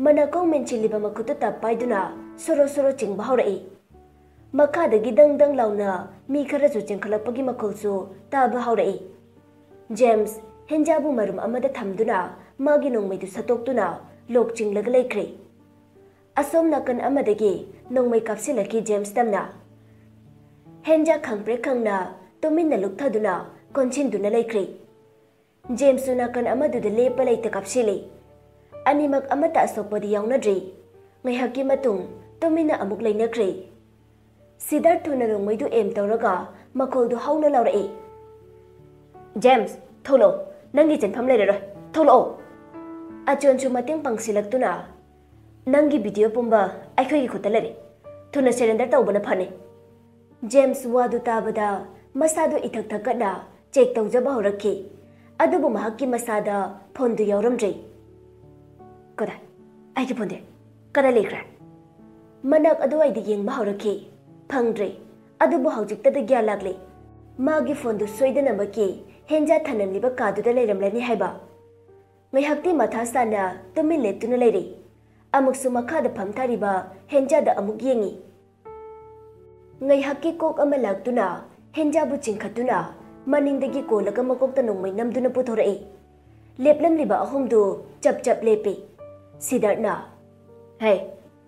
ꯃꯅꯥꯀꯣꯡ ꯃꯦꯟꯁꯤꯜꯂꯤꯕ ꯃꯈꯨꯠꯇꯨ ꯇꯞ ꯄꯥꯏꯗꯨꯅ ꯁꯣꯔꯣ ꯁꯣꯔꯣ ꯆꯤꯡꯕ ꯍꯧꯔꯛꯏ꯫ ꯃꯈꯥꯗꯒꯤ ꯗꯪ ꯗꯪ ꯂꯥꯎꯅ ꯃꯤ ꯈꯔꯁꯨ ꯆꯦꯟꯈꯠꯂꯛꯄꯒꯤ ꯃꯈꯣꯜꯁꯨ ꯇꯥꯕ ꯍꯧꯔꯛꯏ꯫ ꯖꯦꯝꯁ ꯍꯦꯟꯖꯥꯕꯨ ꯃꯔꯨꯝ ꯑꯃꯗ ꯊꯝꯗꯨꯅ ꯃꯥꯒꯤ ꯅꯣꯡꯃꯩꯗꯨ ꯁꯠꯇꯣꯛꯇꯨꯅ ꯂꯣꯛ ꯆꯤꯡꯂꯒ ꯂꯩꯈ꯭ꯔꯦ꯫ ꯑꯁꯣꯝ ꯅꯥꯀꯟ ꯑꯃꯗꯒꯤ ꯅꯣꯡꯃꯩ ꯀꯥꯞꯁꯤꯜꯂꯛꯈꯤ ꯖꯦꯝꯁ ꯇꯝꯅ꯫ ꯍꯦꯟꯖꯥ ꯈꯪꯄ꯭ꯔꯦꯛ ꯈꯪꯅ ꯇꯨꯃꯤꯟꯅ ꯂꯨꯞꯊꯗꯨꯅ ꯀꯣꯟꯁꯤꯟꯗꯨꯅ ꯂꯩꯈ꯭ꯔꯦ꯫ ꯖꯦꯝꯁꯁꯨ ꯅꯥꯀꯟ ꯑꯃꯗꯨꯗ ꯂꯦꯞꯄ ꯂꯩꯇ ꯀꯥꯞꯁꯤꯜꯂꯤ꯫ ꯑꯅꯤꯃꯛ ꯑꯃꯠꯇ ꯑꯁꯣꯛꯄꯗꯤ ꯌꯥꯎꯅꯗ꯭ꯔꯤ꯫ ꯉꯥꯏꯍꯥꯛꯀꯤ ꯃꯇꯨꯡ ꯇꯨꯃꯤꯟꯅ ꯑꯃꯨꯛ ꯂꯩꯅꯈ꯭ꯔꯦ꯫ ꯁꯤꯗꯥꯔ ꯊꯨꯅ ꯅꯣꯡꯃꯩꯗꯨ ꯑꯦꯝ ꯇꯧꯔꯒ ꯃꯈꯣꯜꯗꯨ ꯍꯧꯅ ꯂꯥꯎꯔꯛꯏ, "ꯖꯦꯝꯁ, ꯊꯣꯛꯂꯛꯑꯣ, ꯅꯪꯒꯤ ꯆꯦꯟꯐꯝ ꯂꯩꯔꯔꯣꯏ, ꯊꯣꯛꯂꯛꯑꯣ!" ꯑꯆꯣꯟꯁꯨ ꯃꯇꯦꯡ ꯄꯥꯡꯁꯤꯜꯂꯛꯇꯨꯅ, "ꯅꯪꯒꯤ ꯚꯤꯗꯤꯑꯣ ꯄꯨꯝꯕ ꯑꯩꯈꯣꯏꯒꯤ ꯈꯨꯠꯇ ꯂꯩꯔꯦ꯫ ꯊꯨꯅ ꯁꯔꯦꯟꯗꯔ ꯇꯧꯕꯅ ꯐꯅꯤ꯫" ꯖꯦꯝꯁ ꯋꯥꯗꯨ ꯇꯥꯕꯗ ꯃꯁꯥꯗꯨ ꯏꯊꯛ ꯊꯛꯀꯠꯅ ꯆꯦꯛ ꯇꯧꯖꯕ ꯍꯧꯔꯛꯈꯤ꯫ ꯑꯗꯨꯕꯨ ꯃꯍꯥꯛꯀꯤ ꯃꯁꯥꯗ ꯐꯣꯟꯗꯨ ꯌꯥꯎꯔꯝꯗ꯭ꯔꯦ꯫ "ꯀꯗꯥꯏ? ꯑꯩꯒꯤ ꯐꯣꯟꯗꯤ ꯀꯗꯥꯏ ꯂꯩꯈ꯭ꯔꯦ?" ꯃꯅꯥꯛ ꯑꯗꯨꯋꯥꯏꯗ ꯌꯦꯡꯕ ꯍꯧꯔꯛꯈꯤ꯫ ꯐꯪꯗ꯭ꯔꯦ꯫ ꯑꯗꯨꯕꯨ ꯍꯧꯖꯤꯛꯇꯗ ꯒ꯭ꯌꯥꯟ ꯂꯥꯛꯂꯦ꯫ ꯃꯥꯒꯤ ꯐꯣꯟꯗꯨ ꯁꯣꯏꯗꯅꯃꯛꯀꯤ ꯍꯦꯟꯖꯥ ꯊꯅꯝꯂꯤꯕ ꯀꯥꯗꯨꯗ ꯂꯩꯔꯝꯂꯅꯤ ꯍꯥꯏꯕ꯫ ꯉꯥꯏꯍꯥꯛꯇꯤ ꯃꯊꯥ ꯁꯥꯅ ꯇꯨꯃꯤꯟ ꯂꯦꯞꯇꯨꯅ ꯂꯩꯔꯦ꯫ ꯑꯃꯨꯛꯁꯨ ꯃꯈꯥꯗ ꯐꯝꯊꯔꯤꯕ ꯍꯦꯟꯖꯥꯗ ꯑꯃꯨꯛ ꯌꯦꯡꯉꯤ꯫ ꯉꯥꯏꯍꯥꯛꯀꯤ ꯀꯣꯛ ꯑꯃ ꯂꯥꯛꯇꯨꯅ ꯍꯦꯟꯖꯥꯕꯨ ꯆꯤꯡꯈꯠꯇꯨꯅ ꯃꯅꯤꯡꯗꯒꯤ ꯀꯣꯜꯂꯒ ꯃꯀꯣꯛꯇ ꯅꯣꯡꯃꯩ ꯅꯝꯗꯨꯅ ꯄꯨꯊꯣꯔꯛꯏ꯫ ꯂꯦꯞꯂꯝꯂꯤꯕ ꯑꯍꯨꯝꯗꯨ ꯆꯞ ꯆꯞ ꯂꯦꯞꯄꯤ꯫ ꯁꯤꯗꯥꯔꯠꯅ, "ꯍꯦ,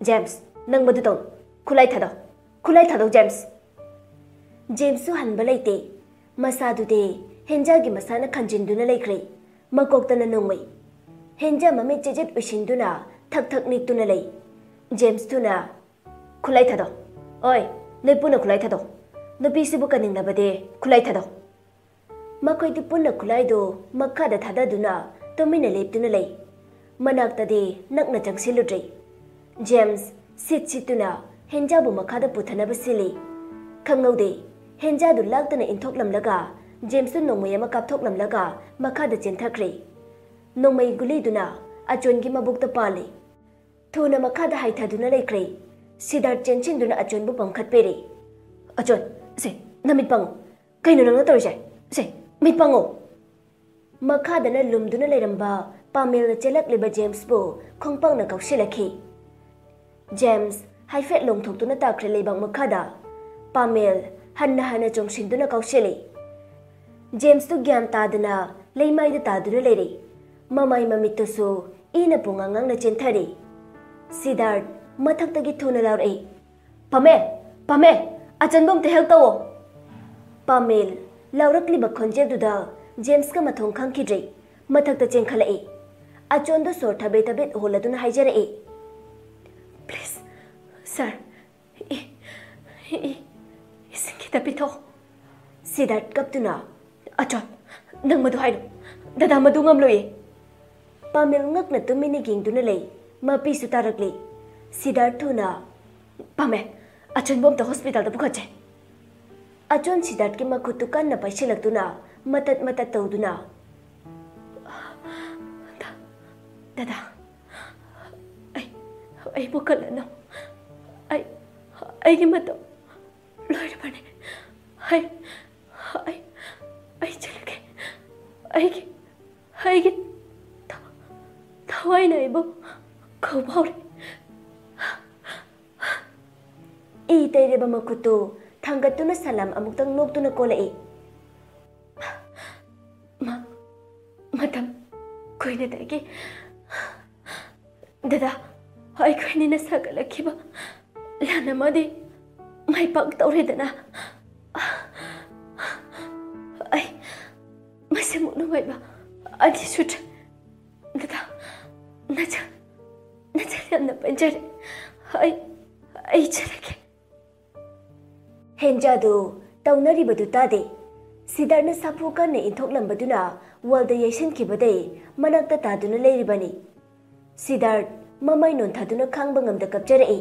ꯖꯦꯝꯁ, ꯅꯪ ꯃꯗꯨ ꯇꯧ꯫ ꯈꯨꯠꯂꯥꯏ ꯊꯥꯗꯧ꯫ ꯈꯨꯠꯂꯥꯏ ꯊꯥꯗꯧ, ꯖꯦꯝꯁ!" ꯖꯦꯝꯁꯁꯨ ꯍꯟꯕ ꯂꯩꯇꯦ꯫ ꯃꯁꯥꯗꯨꯗꯤ ꯍꯦꯟꯖꯥꯒꯤ ꯃꯁꯥꯅ ꯈꯟꯖꯤꯟꯗꯨꯅ ꯂꯩꯈ꯭ꯔꯦ꯫ ꯃꯀꯣꯛꯇꯅ ꯅꯣꯡꯃꯩ꯫ ꯍꯦꯟꯖꯥ ꯃꯃꯤꯠ ꯆꯦꯖꯦꯠ ꯎꯏꯁꯤꯟꯗꯨꯅ ꯊꯛ ꯊꯛ ꯅꯤꯛꯇꯨꯅ ꯂꯩ꯫ ꯖꯦꯝꯁꯇꯨꯅ, "ꯈꯨꯠꯂꯥꯏ ꯊꯥꯗꯧ꯫ ꯑꯣꯏ, ꯅꯣꯏ ꯄꯨꯟꯅ ꯈꯨꯠꯂꯥꯏ ꯊꯥꯗꯧ꯫ ꯅꯨꯄꯤꯁꯤꯕꯨ ꯀꯟꯅꯤꯡꯂꯕꯗꯤ ꯈꯨꯠꯂꯥꯏ ꯊꯥꯗꯧ꯫" ꯃꯈꯣꯏꯗꯤ ꯄꯨꯟꯅ ꯈꯨꯠꯂꯥꯏꯗꯨ ꯃꯈꯥꯗ ꯊꯥꯗꯗꯨꯅ ꯇꯨꯃꯤꯟꯅ ꯂꯦꯞꯇꯨꯅ ꯂꯩ꯫ ꯃꯅꯥꯛꯇꯗꯤ ꯅꯛꯅ ꯆꯪꯁꯤꯜꯂꯨꯗ꯭ꯔꯦ꯫ ꯖꯦꯝꯁ ꯁꯤꯠ ꯁꯤꯠꯇꯨꯅ ꯍꯦꯟꯖꯥꯕꯨ ꯃꯈꯥꯗ ꯄꯨꯊꯅꯕ ꯁꯤꯜꯂꯤ꯫ ꯈꯪꯍꯧꯗꯦ, ꯍꯦꯟꯖꯥꯗꯨ ꯂꯥꯛꯇꯅ ꯏꯟꯊꯣꯛꯂꯝꯂꯒ ꯖꯦꯝꯁꯇꯨ ꯅꯣꯡꯃꯩ ꯑꯃ ꯀꯥꯞꯊꯣꯛꯂꯝꯂꯒ ꯃꯈꯥꯗ ꯆꯦꯟꯊꯈ꯭ꯔꯦ꯫ ꯅꯣꯡꯃꯩ ꯒꯨꯂꯤꯗꯨꯅ ꯑꯆꯣꯟꯒꯤ ꯃꯕꯨꯛꯇ ꯄꯥꯜꯂꯤ꯫ ꯊꯨꯅ ꯃꯈꯥꯗ ꯍꯥꯏꯊꯗꯨꯅ ꯂꯩꯈ꯭ꯔꯦ꯫ ꯁꯤꯗꯥꯔꯠ ꯆꯦꯟꯁꯤꯟꯗꯨꯅ ꯑꯆꯣꯟꯕꯨ ꯄꯝꯈꯠꯄꯤꯔꯦ꯫ "ꯑꯆꯣꯟ, ꯁꯦ, ꯅꯃꯤꯠ ꯄꯥꯡꯉꯨ꯫ ꯀꯩꯅꯣ ꯅꯪꯅ ꯇꯧꯔꯤꯁꯦ? ꯁꯦ, ꯃꯤꯠ ꯄꯥꯡꯉꯨ!" ꯃꯈꯥꯗꯅ ꯂꯨꯝꯗꯨꯅ ꯂꯩꯔꯝꯕ ꯄꯥꯃꯦꯜꯅ ꯆꯦꯜꯂꯛꯂꯤꯕ ꯖꯦꯝꯁꯄꯨ ꯈꯣꯡꯄꯥꯛꯅ ꯀꯥꯎꯁꯤꯜꯂꯛꯈꯤ꯫ ꯖꯦꯝꯁ ꯍꯥꯏꯐꯦꯠ ꯂꯣꯡꯊꯣꯛꯇꯨꯅ ꯇꯥꯈ꯭ꯔꯦ ꯂꯩꯕꯥꯛ ꯃꯈꯥꯗ꯫ ꯄꯥꯃꯦꯜ ꯍꯟꯅ ꯍꯟꯅ ꯆꯣꯡꯁꯤꯟꯗꯨꯅ ꯀꯥꯎꯁꯤꯜꯂꯤ꯫ ꯖꯦꯝꯁꯇꯨ ꯒ꯭ꯌꯥꯟ ꯇꯥꯗꯅ ꯂꯩꯃꯥꯏꯗ ꯇꯥꯗꯨꯅ ꯂꯩꯔꯦ꯫ ꯃꯃꯥꯏ ꯃꯃꯤꯠꯇꯁꯨ ꯏꯅ ꯄꯨꯡꯉꯥꯡ ꯉꯥꯡꯅ ꯆꯦꯟꯊꯔꯦ꯫ ꯁꯤꯗꯥꯔꯠ ꯃꯊꯛꯇꯒꯤ ꯊꯨꯅ ꯂꯥꯎꯔꯛꯏ, "ꯄꯥꯃꯦꯜ! ꯄꯥꯃꯦꯜ! ꯑꯆꯟꯕꯨ ꯑꯝꯇ ꯍꯦꯜꯞ ꯇꯧꯋꯣ!" ꯄꯥꯃꯦꯜ ꯂꯥꯎꯔꯛꯂꯤꯕ ꯈꯣꯟꯖꯦꯜꯗꯨꯗ ꯖꯦꯝꯁꯀ ꯃꯊꯣꯡ ꯈꯪꯈꯤꯗ꯭ꯔꯦ꯫ ꯃꯊꯛꯇ ꯆꯦꯟꯈꯠꯂꯛꯏ꯫ ꯑꯆꯣꯟꯗꯨ ꯁꯣꯔ ꯊꯕꯦꯠ ꯊꯕꯦꯠ ꯍꯣꯜꯂꯗꯨꯅ ꯍꯥꯏꯖꯔꯛꯏ, "ꯄ꯭ꯂꯤꯖ, ꯁꯥꯔ, ꯏ-, ꯏ-, ꯏꯁꯤꯡ ꯈꯤꯇ ꯄꯤꯊꯣꯛ꯫" ꯁꯤꯗꯥꯔꯠ ꯀꯞꯇꯨꯅ, "ꯑꯆꯣꯟ, ꯅꯪ ꯃꯗꯨ ꯍꯥꯏꯅꯨ꯫ ꯗꯗꯥ ꯃꯗꯨ ꯉꯝꯂꯣꯏꯌꯦ꯫" ꯄꯥꯃꯦꯜ ꯉꯛꯅ ꯇꯨꯃꯤꯟꯅ ꯌꯦꯡꯗꯨꯅ ꯂꯩ꯫ ꯃꯄꯤꯁꯨ ꯇꯥꯔꯛꯂꯤ꯫ ꯁꯤꯗꯥꯔꯠ ꯊꯨꯅ, "ꯄꯥꯝꯃꯦ, ꯑꯆꯣꯟꯕꯨ ꯑꯝꯇ ꯍꯣꯁꯄꯤꯇꯥꯜꯗ ꯄꯨꯈꯠꯁꯦ"꯫ ꯑꯆꯣꯟ ꯁꯤꯗꯥꯔꯠꯀꯤ ꯃꯈꯨꯠꯇꯨ ꯀꯟꯅ ꯄꯥꯏꯁꯤꯜꯂꯛꯇꯨꯅ ꯃꯇꯠ ꯃꯇꯠ ꯇꯧꯗꯨꯅ, "ꯗꯥ-, ꯗꯥꯗꯥ, ꯑꯩ, ꯑꯩꯕꯨ ꯀꯜꯂꯅꯨ꯫ ꯑꯩ, ꯑꯩꯒꯤ ꯃꯇꯝ ꯂꯣꯏꯔꯕꯅꯤ꯫ ꯑꯩ, ꯑꯩ, ꯑꯩ ꯆꯠꯂꯒꯦ꯫ ꯑꯩꯒꯤ, ꯑꯩꯒꯤ ꯊ-, ꯊꯋꯥꯏꯅ ꯑꯩꯕꯨ ꯀꯧꯕ ꯍꯧꯔꯦ"꯫ ꯏ ꯇꯩꯔꯕ ꯃꯈꯨꯠꯇꯨ ꯊꯥꯡꯒꯠꯇꯨꯅ ꯁꯂꯥꯝ ꯑꯃꯨꯛꯇꯪ ꯅꯣꯛꯇꯨꯅ ꯀꯣꯜꯂꯛꯏ꯫ "ꯃ-, ꯃꯇꯝ ꯀꯨꯏꯅꯗꯒꯤ ꯗꯥꯗꯥ, ꯑꯩꯈꯣꯏꯅꯤꯅ ꯁꯥꯒꯠꯂꯛꯈꯤꯕ ꯂꯥꯟ ꯑꯃꯗꯤ ꯃꯥꯏ ꯄꯥꯛꯇꯧꯔꯦꯗꯅ꯫ ꯑꯩ ꯃꯁꯤꯃꯨꯛ ꯅꯨꯡꯉꯥꯏꯕ ꯑꯅꯤ ꯁꯨꯗ꯭ꯔꯤ꯫ ꯗꯥꯗꯥ, ꯅꯆꯥ, ꯅꯆꯥ ꯌꯥꯝꯅ ꯄꯦꯟꯖꯔꯦ꯫ ꯑꯩ, ꯑꯩ ꯆꯠꯂꯒꯦ"꯫ ꯍꯦꯟꯖꯥꯗꯨ ꯇꯧꯅꯔꯤꯕꯗꯨ ꯇꯥꯗꯦ꯫ ꯁꯤꯗꯥꯔꯠꯅ ꯁꯥꯐꯨ ꯀꯟꯅ ꯏꯟꯊꯣꯛꯂꯝꯕꯗꯨꯅ ꯋꯥꯜꯗ ꯌꯩꯁꯤꯟꯈꯤꯕꯗꯩ ꯃꯅꯥꯛꯇ ꯇꯥꯗꯨꯅ ꯂꯩꯔꯤꯕꯅꯤ꯫ ꯁꯤꯗꯥꯔꯠ ꯃꯃꯥꯏ ꯅꯣꯟꯊꯗꯨꯅ ꯈꯥꯡꯕ ꯉꯝꯗ ꯀꯞꯆꯔꯛꯏ꯫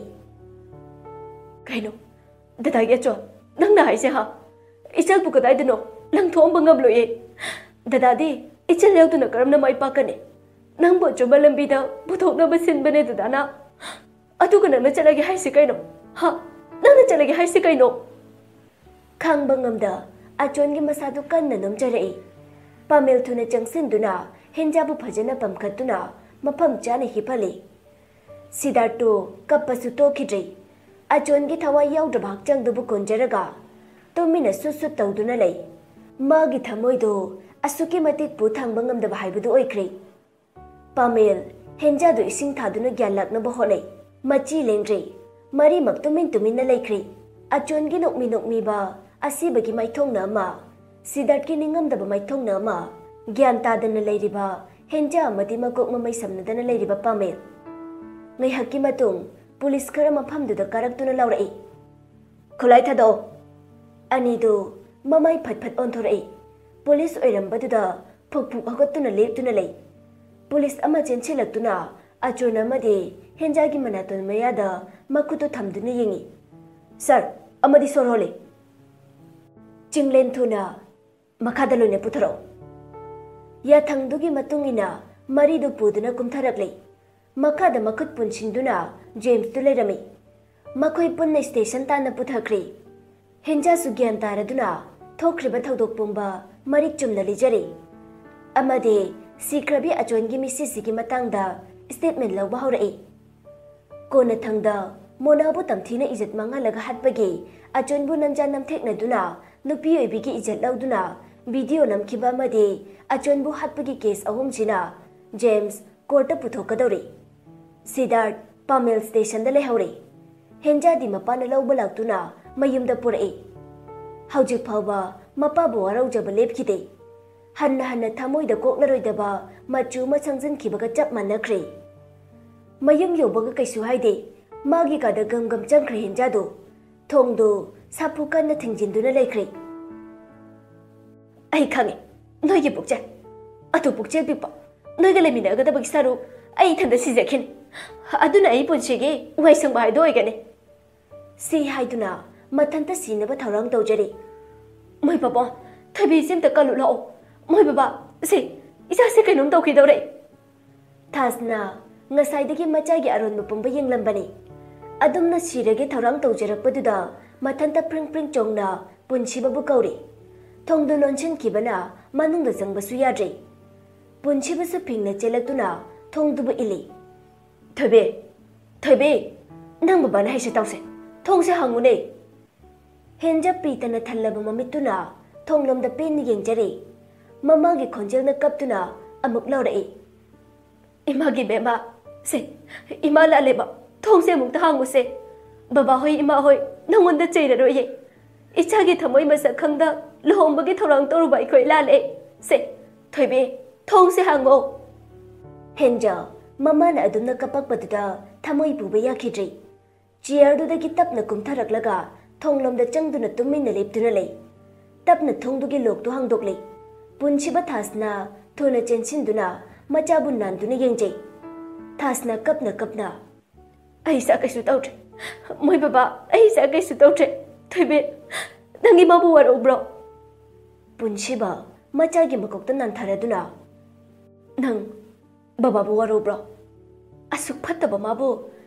"ꯀꯩꯅꯣ? ꯗꯥꯗꯥꯒꯤ ꯑꯆꯣꯟ, ꯅꯪꯅ ꯍꯥꯏꯁꯦ ꯍꯥ? ꯏꯆꯜꯕꯨ ꯀꯗꯥꯏꯗꯅꯣ ꯂꯪꯊꯣꯛꯑꯝꯕ ꯉꯝꯂꯣꯏꯌꯦ꯫ ꯗꯥꯗꯥꯗꯤ ꯏꯆꯜ ꯌꯥꯎꯗꯅ ꯀꯔꯝꯅ ꯃꯥꯏ ꯄꯥꯛꯀꯅꯤ? ꯅꯪꯕꯨ ꯑꯆꯨꯝꯕ ꯂꯝꯕꯤꯗ ꯄꯨꯊꯣꯛꯅꯕ ꯁꯤꯟꯕꯅꯦ ꯗꯥꯗꯥꯅ꯫ ꯑꯗꯨꯒ ꯅꯪꯅ ꯆꯠꯂꯒꯦ ꯍꯥꯏꯁꯤ ꯀꯩꯅꯣ? ꯍꯥ? ꯅꯪꯅ ꯆꯠꯂꯒꯦ ꯍꯥꯏꯁꯤ ꯀꯩꯅꯣ?" ꯈꯥꯡꯕ ꯉꯝꯗ ꯑꯆꯣꯟꯒꯤ ꯃꯁꯥꯗꯨ ꯀꯟꯅ ꯅꯣꯝꯖꯔꯛꯏ꯫ ꯄꯥꯃꯦꯜ ꯊꯨꯅ ꯆꯪꯁꯤꯟꯗꯨꯅ ꯍꯦꯟꯖꯥꯕꯨ ꯐꯖꯅ ꯄꯝꯈꯠꯇꯨꯅ ꯃꯐꯝ ꯆꯥꯅ ꯍꯤꯞꯍꯜꯂꯤ꯫ ꯁꯤꯗꯥꯔꯠꯇꯨ ꯀꯞꯄꯁꯨ ꯇꯣꯛꯈꯤꯗ꯭ꯔꯤ꯫ ꯑꯆꯣꯟꯒꯤ ꯊꯋꯥꯏ ꯌꯥꯎꯗ꯭ꯔꯕ ꯍꯛꯆꯥꯡꯗꯨꯕꯨ ꯀꯣꯟꯖꯔꯒ ꯇꯨꯃꯤꯟꯅ ꯁꯨꯠ ꯁꯨꯠ ꯇꯧꯗꯨꯅ ꯂꯩ꯫ ꯃꯥꯒꯤ ꯊꯃꯣꯏꯗꯨ ꯑꯁꯨꯛꯀꯤ ꯃꯇꯤꯛ ꯄꯨ ꯊꯥꯡꯕ ꯉꯝꯗꯕ ꯍꯥꯏꯕꯗꯨ ꯑꯣꯏꯈ꯭ꯔꯦ꯫ ꯄꯥꯃꯦꯜ ꯍꯦꯟꯖꯥꯗꯨ ꯏꯁꯤꯡ ꯊꯥꯗꯨꯅ ꯒ꯭ꯌꯥꯟ ꯂꯥꯛꯅꯕ ꯍꯣꯠꯅꯩ꯫ ꯃꯆꯤ ꯂꯦꯡꯗ꯭ꯔꯦ꯫ ꯃꯔꯤꯃꯛ ꯇꯨꯃꯤꯟ ꯇꯨꯃꯤꯟꯅ ꯂꯩꯈ꯭ꯔꯦ꯫ ꯑꯆꯣꯟꯒꯤ ꯅꯣꯛꯃꯤ ꯅꯣꯛꯃꯤꯕ ꯑꯁꯤꯕꯒꯤ ꯃꯥꯏꯊꯣꯡꯅ ꯑꯃ, ꯁꯤꯗꯥꯔꯠꯀꯤ ꯅꯤꯡꯉꯝꯗꯕ ꯃꯥꯏꯊꯣꯡꯅ ꯑꯃ, ꯒ꯭ꯌꯥꯟ ꯇꯥꯗꯅ ꯂꯩꯔꯤꯕ ꯍꯦꯟꯖꯥ ꯑꯃꯗꯤ ꯃꯀꯣꯛ ꯃꯃꯩ ꯁꯝꯅꯗꯅ ꯂꯩꯔꯤꯕ ꯄꯥꯃꯦꯜ꯫ ꯉꯥꯏꯍꯥꯛꯀꯤ ꯃꯇꯨꯡ ꯄꯨꯂꯤꯁ ꯈꯔ ꯃꯐꯝꯗꯨꯗ ꯀꯥꯔꯛꯇꯨꯅ ꯂꯥꯎꯔꯛꯏ, "ꯈꯨꯠꯂꯥꯏ ꯊꯥꯗꯣꯛꯑꯣ!" ꯑꯅꯤꯗꯨ ꯃꯃꯥꯏ ꯐꯠ ꯐꯠ ꯑꯣꯟꯊꯣꯔꯛꯏ꯫ ꯄꯨꯂꯤꯁ ꯑꯣꯏꯔꯝꯕꯗꯨꯗ ꯐꯨꯛ ꯐꯨꯛ ꯍꯧꯒꯠꯇꯨꯅ ꯂꯦꯞꯇꯨꯅ ꯂꯩ꯫ ꯄꯨꯂꯤꯁ ꯑꯃ ꯆꯦꯟꯁꯤꯜꯂꯛꯇꯨꯅ ꯑꯆꯣꯟ ꯑꯃꯗꯤ ꯍꯦꯟꯖꯥꯒꯤ ꯃꯅꯥꯇꯣꯟ ꯃꯌꯥꯗ ꯃꯈꯨꯠꯇꯨ ꯊꯝꯗꯨꯅ ꯌꯦꯡꯏ꯫ "ꯁꯥꯔ, ꯑꯃꯗꯤ ꯁꯣꯔ ꯍꯣꯜꯂꯤ꯫" ꯆꯤꯡꯂꯦꯟ ꯊꯨꯅ "ꯃꯈꯥꯗ ꯂꯣꯏꯅ ꯄꯨꯊꯔꯛꯎ꯫" ꯌꯥꯊꯪꯗꯨꯒꯤ ꯃꯇꯨꯡ ꯏꯟꯅ ꯃꯔꯤꯗꯨ ꯄꯨꯗꯨꯅ ꯀꯨꯝꯊꯔꯛꯂꯤ꯫ ꯃꯈꯥꯗ ꯃꯈꯨꯠ ꯄꯨꯟꯁꯤꯟꯗꯨꯅ ꯖꯦꯝꯁꯇꯨ ꯂꯩꯔꯝꯃꯤ꯫ ꯃꯈꯣꯏ ꯄꯨꯟꯅ ꯁ꯭ꯇꯦꯁꯟ ꯇꯥꯟꯅ ꯄꯨꯊꯈ꯭ꯔꯦ꯫ ꯍꯦꯟꯖꯥꯁꯨ ꯒ꯭ꯌꯥꯟ ꯇꯥꯔꯗꯨꯅ ꯊꯣꯛꯈ꯭ꯔꯤꯕ ꯊꯧꯗꯣꯛ ꯄꯨꯝꯕ ꯃꯔꯤꯛ ꯆꯨꯝꯅ ꯂꯤꯖꯔꯦ꯫ ꯑꯃꯗꯤ ꯁꯤꯈ꯭ꯔꯕꯤ ꯑꯆꯣꯟꯒꯤ ꯃꯤꯁꯤꯁꯤꯒꯤ ꯃꯇꯥꯡꯗ ꯁ꯭ꯇꯦꯠꯃꯦꯟ ꯂꯧꯕ ꯍꯧꯔꯛꯏ꯫ ꯀꯣꯟꯅꯊꯪꯗ ꯃꯣꯅꯥꯕꯨ ꯇꯝꯊꯤꯅ ꯏꯖꯠ ꯃꯥꯡꯍꯜꯂꯒ ꯍꯥꯠꯄꯒꯤ ꯑꯆꯣꯟꯕꯨ ꯅꯝꯖꯥ ꯅꯝꯊꯦꯛꯅꯗꯨꯅ ꯅꯨꯄꯤ ꯑꯣꯏꯕꯤꯒꯤ ꯏꯖꯠ ꯂꯧꯗꯨꯅ ꯚꯤꯗꯤꯑꯣ ꯅꯝꯈꯤꯕ ꯑꯃꯗꯤ ꯑꯆꯣꯟꯕꯨ ꯍꯥꯠꯄꯒꯤ ꯀꯦꯁ ꯑꯍꯨꯝꯁꯤꯅ ꯖꯦꯝꯁ ꯀꯣꯔꯠꯇ ꯄꯨꯊꯣꯛꯀꯗꯧꯔꯤ꯫ ꯁꯤꯗꯥꯔꯠ ꯄꯥꯃꯦꯜ ꯁ꯭ꯇꯦꯁꯟꯗ ꯂꯩꯍꯧꯔꯦ꯫ ꯍꯦꯟꯖꯥꯗꯤ ꯃꯄꯥꯅ ꯂꯧꯕ ꯂꯥꯛꯇꯨꯅ ꯃꯌꯨꯝꯗ ꯄꯨꯔꯛꯏ꯫ ꯍꯧꯖꯤꯛ ꯐꯥꯎꯕ ꯃꯄꯥꯕꯨ ꯋꯥꯔꯧꯖꯕ ꯂꯦꯞꯈꯤꯗꯦ꯫ ꯍꯟꯅ ꯍꯟꯅ ꯊꯃꯣꯏꯗ ꯀꯣꯛꯂꯔꯣꯏꯗꯕ ꯃꯆꯨ ꯑꯃ ꯁꯪꯖꯤꯟꯈꯤꯕꯒ ꯆꯞ ꯃꯥꯟꯅꯈ꯭ꯔꯦ꯫ ꯃꯌꯨꯝ ꯌꯧꯕꯒ ꯀꯩꯁꯨ ꯍꯥꯏꯗꯦ꯫ ꯃꯥꯒꯤ ꯀꯥꯗ ꯒꯝ ꯒꯝ ꯆꯪꯈ꯭ꯔꯦ ꯍꯦꯟꯖꯥꯗꯨ꯫ ꯊꯣꯡꯗꯨ ꯁꯥꯐꯨ ꯀꯟꯅ ꯊꯤꯡꯖꯤꯟꯗꯨꯅ ꯂꯩꯈ꯭ꯔꯦ꯫ "ꯑꯩ ꯈꯪꯉꯦ, ꯅꯣꯏꯒꯤ ꯄꯨꯛꯆꯦꯜ꯫ ꯑꯗꯨ ꯄꯨꯛꯆꯦꯜ ꯄꯤꯛꯄ, ꯅꯣꯏꯒ ꯂꯩꯃꯤꯟꯅꯒꯗꯕꯒꯤ ꯁꯔꯨꯛ ꯑꯩ ꯏꯊꯟꯗ ꯁꯤꯖꯈꯤꯅꯤ꯫ ꯑꯗꯨꯅ ꯑꯩ ꯄꯨꯟꯁꯤꯒꯤ ꯋꯥꯏꯁꯪꯕ ꯍꯥꯏꯗꯣ ꯑꯣꯏꯒꯅꯤ꯫" ꯁꯤ ꯍꯥꯏꯗꯨꯅ ꯃꯊꯟꯇ ꯁꯤꯅꯕ ꯊꯧꯔꯥꯡ ꯇꯧꯖꯔꯤ꯫ "ꯃꯣꯏ ꯕꯕꯥ, ꯊꯣꯏꯕꯤꯁꯦ ꯑꯝꯇ ꯀꯜꯂꯨ ꯂꯥꯛꯑꯣ꯫ ꯃꯣꯏ ꯕꯕꯥ, ꯁꯦ, ꯏꯆꯥꯁꯦ ꯀꯩꯅꯣꯝ ꯇꯧꯈꯤꯗꯧꯔꯦ꯫" ꯊꯥꯁꯅ ꯉꯁꯥꯏꯗꯒꯤ ꯃꯆꯥꯒꯤ ꯑꯔꯣꯟꯕ ꯄꯨꯝꯕ ꯌꯦꯡꯂꯝꯕꯅꯤ꯫ ꯑꯗꯨꯝꯅ ꯁꯤꯔꯒꯦ ꯊꯧꯔꯥꯡ ꯇꯧꯖꯔꯛꯄꯗꯨꯗ ꯃꯊꯟꯇ ꯄ꯭ꯔꯤꯡ ꯄ꯭ꯔꯤꯡ ꯆꯣꯡꯅ ꯄꯨꯟꯁꯤꯕꯕꯨ ꯀꯧꯔꯤ꯫ ꯊꯣꯡꯗꯨ ꯂꯣꯟꯁꯤꯟꯈꯤꯕꯅ ꯃꯅꯨꯡꯗ ꯆꯪꯕꯁꯨ ꯌꯥꯗ꯭ꯔꯦ꯫ ꯄꯨꯟꯁꯤꯕꯁꯨ ꯐꯤꯡꯅ ꯆꯦꯜꯂꯛꯇꯨꯅ ꯊꯣꯡꯗꯨꯕꯨ ꯏꯜꯂꯤ꯫ "ꯊꯣꯏꯕꯤ, ꯊꯣꯏꯕꯤ, ꯅꯪ ꯕꯕꯥꯅ ꯍꯥꯏꯁꯦ ꯇꯧꯁꯦ꯫ ꯊꯣꯡꯁꯦ ꯍꯥꯡꯉꯨꯅꯦ꯫" ꯍꯦꯟꯖ ꯄꯤꯇꯅ ꯊꯜꯂꯕ ꯃꯃꯤꯠꯇꯨꯅ ꯊꯣꯡꯂꯣꯝꯗ ꯄꯦꯟꯅ ꯌꯦꯡꯖꯔꯦ꯫ ꯃꯃꯥꯒꯤ ꯈꯣꯟꯖꯦꯜꯅ ꯀꯞꯇꯨꯅ ꯑꯃꯨꯛ ꯂꯥꯎꯔꯛꯏ꯫ "ꯏꯃꯥꯒꯤ ꯕꯦꯝꯃ, ꯁꯦ, ꯏꯃꯥ ꯂꯥꯜꯂꯦꯕ, ꯊꯣꯡꯁꯦ ꯑꯃꯨꯛꯇ ꯍꯥꯡꯉꯨꯁꯦ꯫ ꯕꯕꯥ ꯍꯣꯏ, ꯏꯃꯥ ꯍꯣꯏ ꯅꯪꯉꯣꯟꯗ ꯆꯩꯔꯔꯣꯏꯌꯦ꯫ ꯏꯆꯥꯒꯤ ꯊꯃꯣꯏ ꯃꯁꯛ ꯈꯪꯗ ꯂꯨꯍꯣꯡꯕꯒꯤ ꯊꯧꯔꯥꯡ ꯇꯧꯔꯨꯕ ꯑꯩꯈꯣꯏ ꯂꯥꯜꯂꯦ꯫ ꯁꯦ, ꯊꯣꯏꯕꯤ, ꯊꯣꯡꯁꯦ ꯍꯥꯡꯉꯣ꯫" ꯍꯦꯟꯖ ꯃꯃꯥꯅ ꯑꯗꯨꯝꯅ ꯀꯞꯄꯛꯄꯗꯨꯗ ꯊꯃꯣꯏ ꯄꯨꯕ ꯌꯥꯈꯤꯗ꯭ꯔꯦ꯫ ꯆꯤꯌꯔꯗꯨꯗꯒꯤ ꯇꯞꯅ ꯀꯨꯝꯊꯔꯛꯂꯒ ꯊꯣꯡꯂꯣꯝꯗ ꯆꯪꯗꯨꯅ ꯇꯨꯃꯤꯟꯅ ꯂꯦꯞꯇꯨꯅ ꯂꯩ꯫ ꯇꯞꯅ ꯊꯣꯡꯗꯨꯒꯤ ꯂꯣꯛꯇꯨ ꯍꯥꯡꯗꯣꯛꯂꯦ꯫ ꯄꯨꯟꯁꯤꯕ ꯊꯥꯁꯅ ꯊꯨꯅ ꯆꯦꯟꯁꯤꯟꯗꯨꯅ ꯃꯆꯥꯕꯨ ꯅꯥꯟꯗꯨꯅ ꯌꯦꯡꯖꯩ꯫ ꯊꯥꯁꯅ ꯀꯞꯅ ꯀꯞꯅ, "ꯑꯩ ꯏꯆꯥ ꯀꯩꯁꯨ ꯇꯧꯗ꯭ꯔꯦ꯫ ꯃꯣꯏ ꯕꯕꯥ, ꯑꯩ ꯏꯆꯥ ꯀꯩꯁꯨ ꯇꯧꯗ꯭ꯔꯦ꯫ ꯊꯣꯏꯕꯤ, ꯅꯪ ꯏꯃꯥꯕꯨ ꯋꯥꯔꯧꯕ꯭ꯔꯣ?" ꯄꯨꯟꯁꯤꯕ ꯃꯆꯥꯒꯤ ꯃꯀꯣꯛꯇ ꯅꯥꯟꯊꯔꯗꯨꯅ, "ꯅꯪ ꯕꯕꯥꯕꯨ ꯋꯥꯔꯧꯕ꯭ꯔꯣ? ꯑꯁꯨꯛ ꯐꯠꯇꯕ ꯃꯥꯕꯨ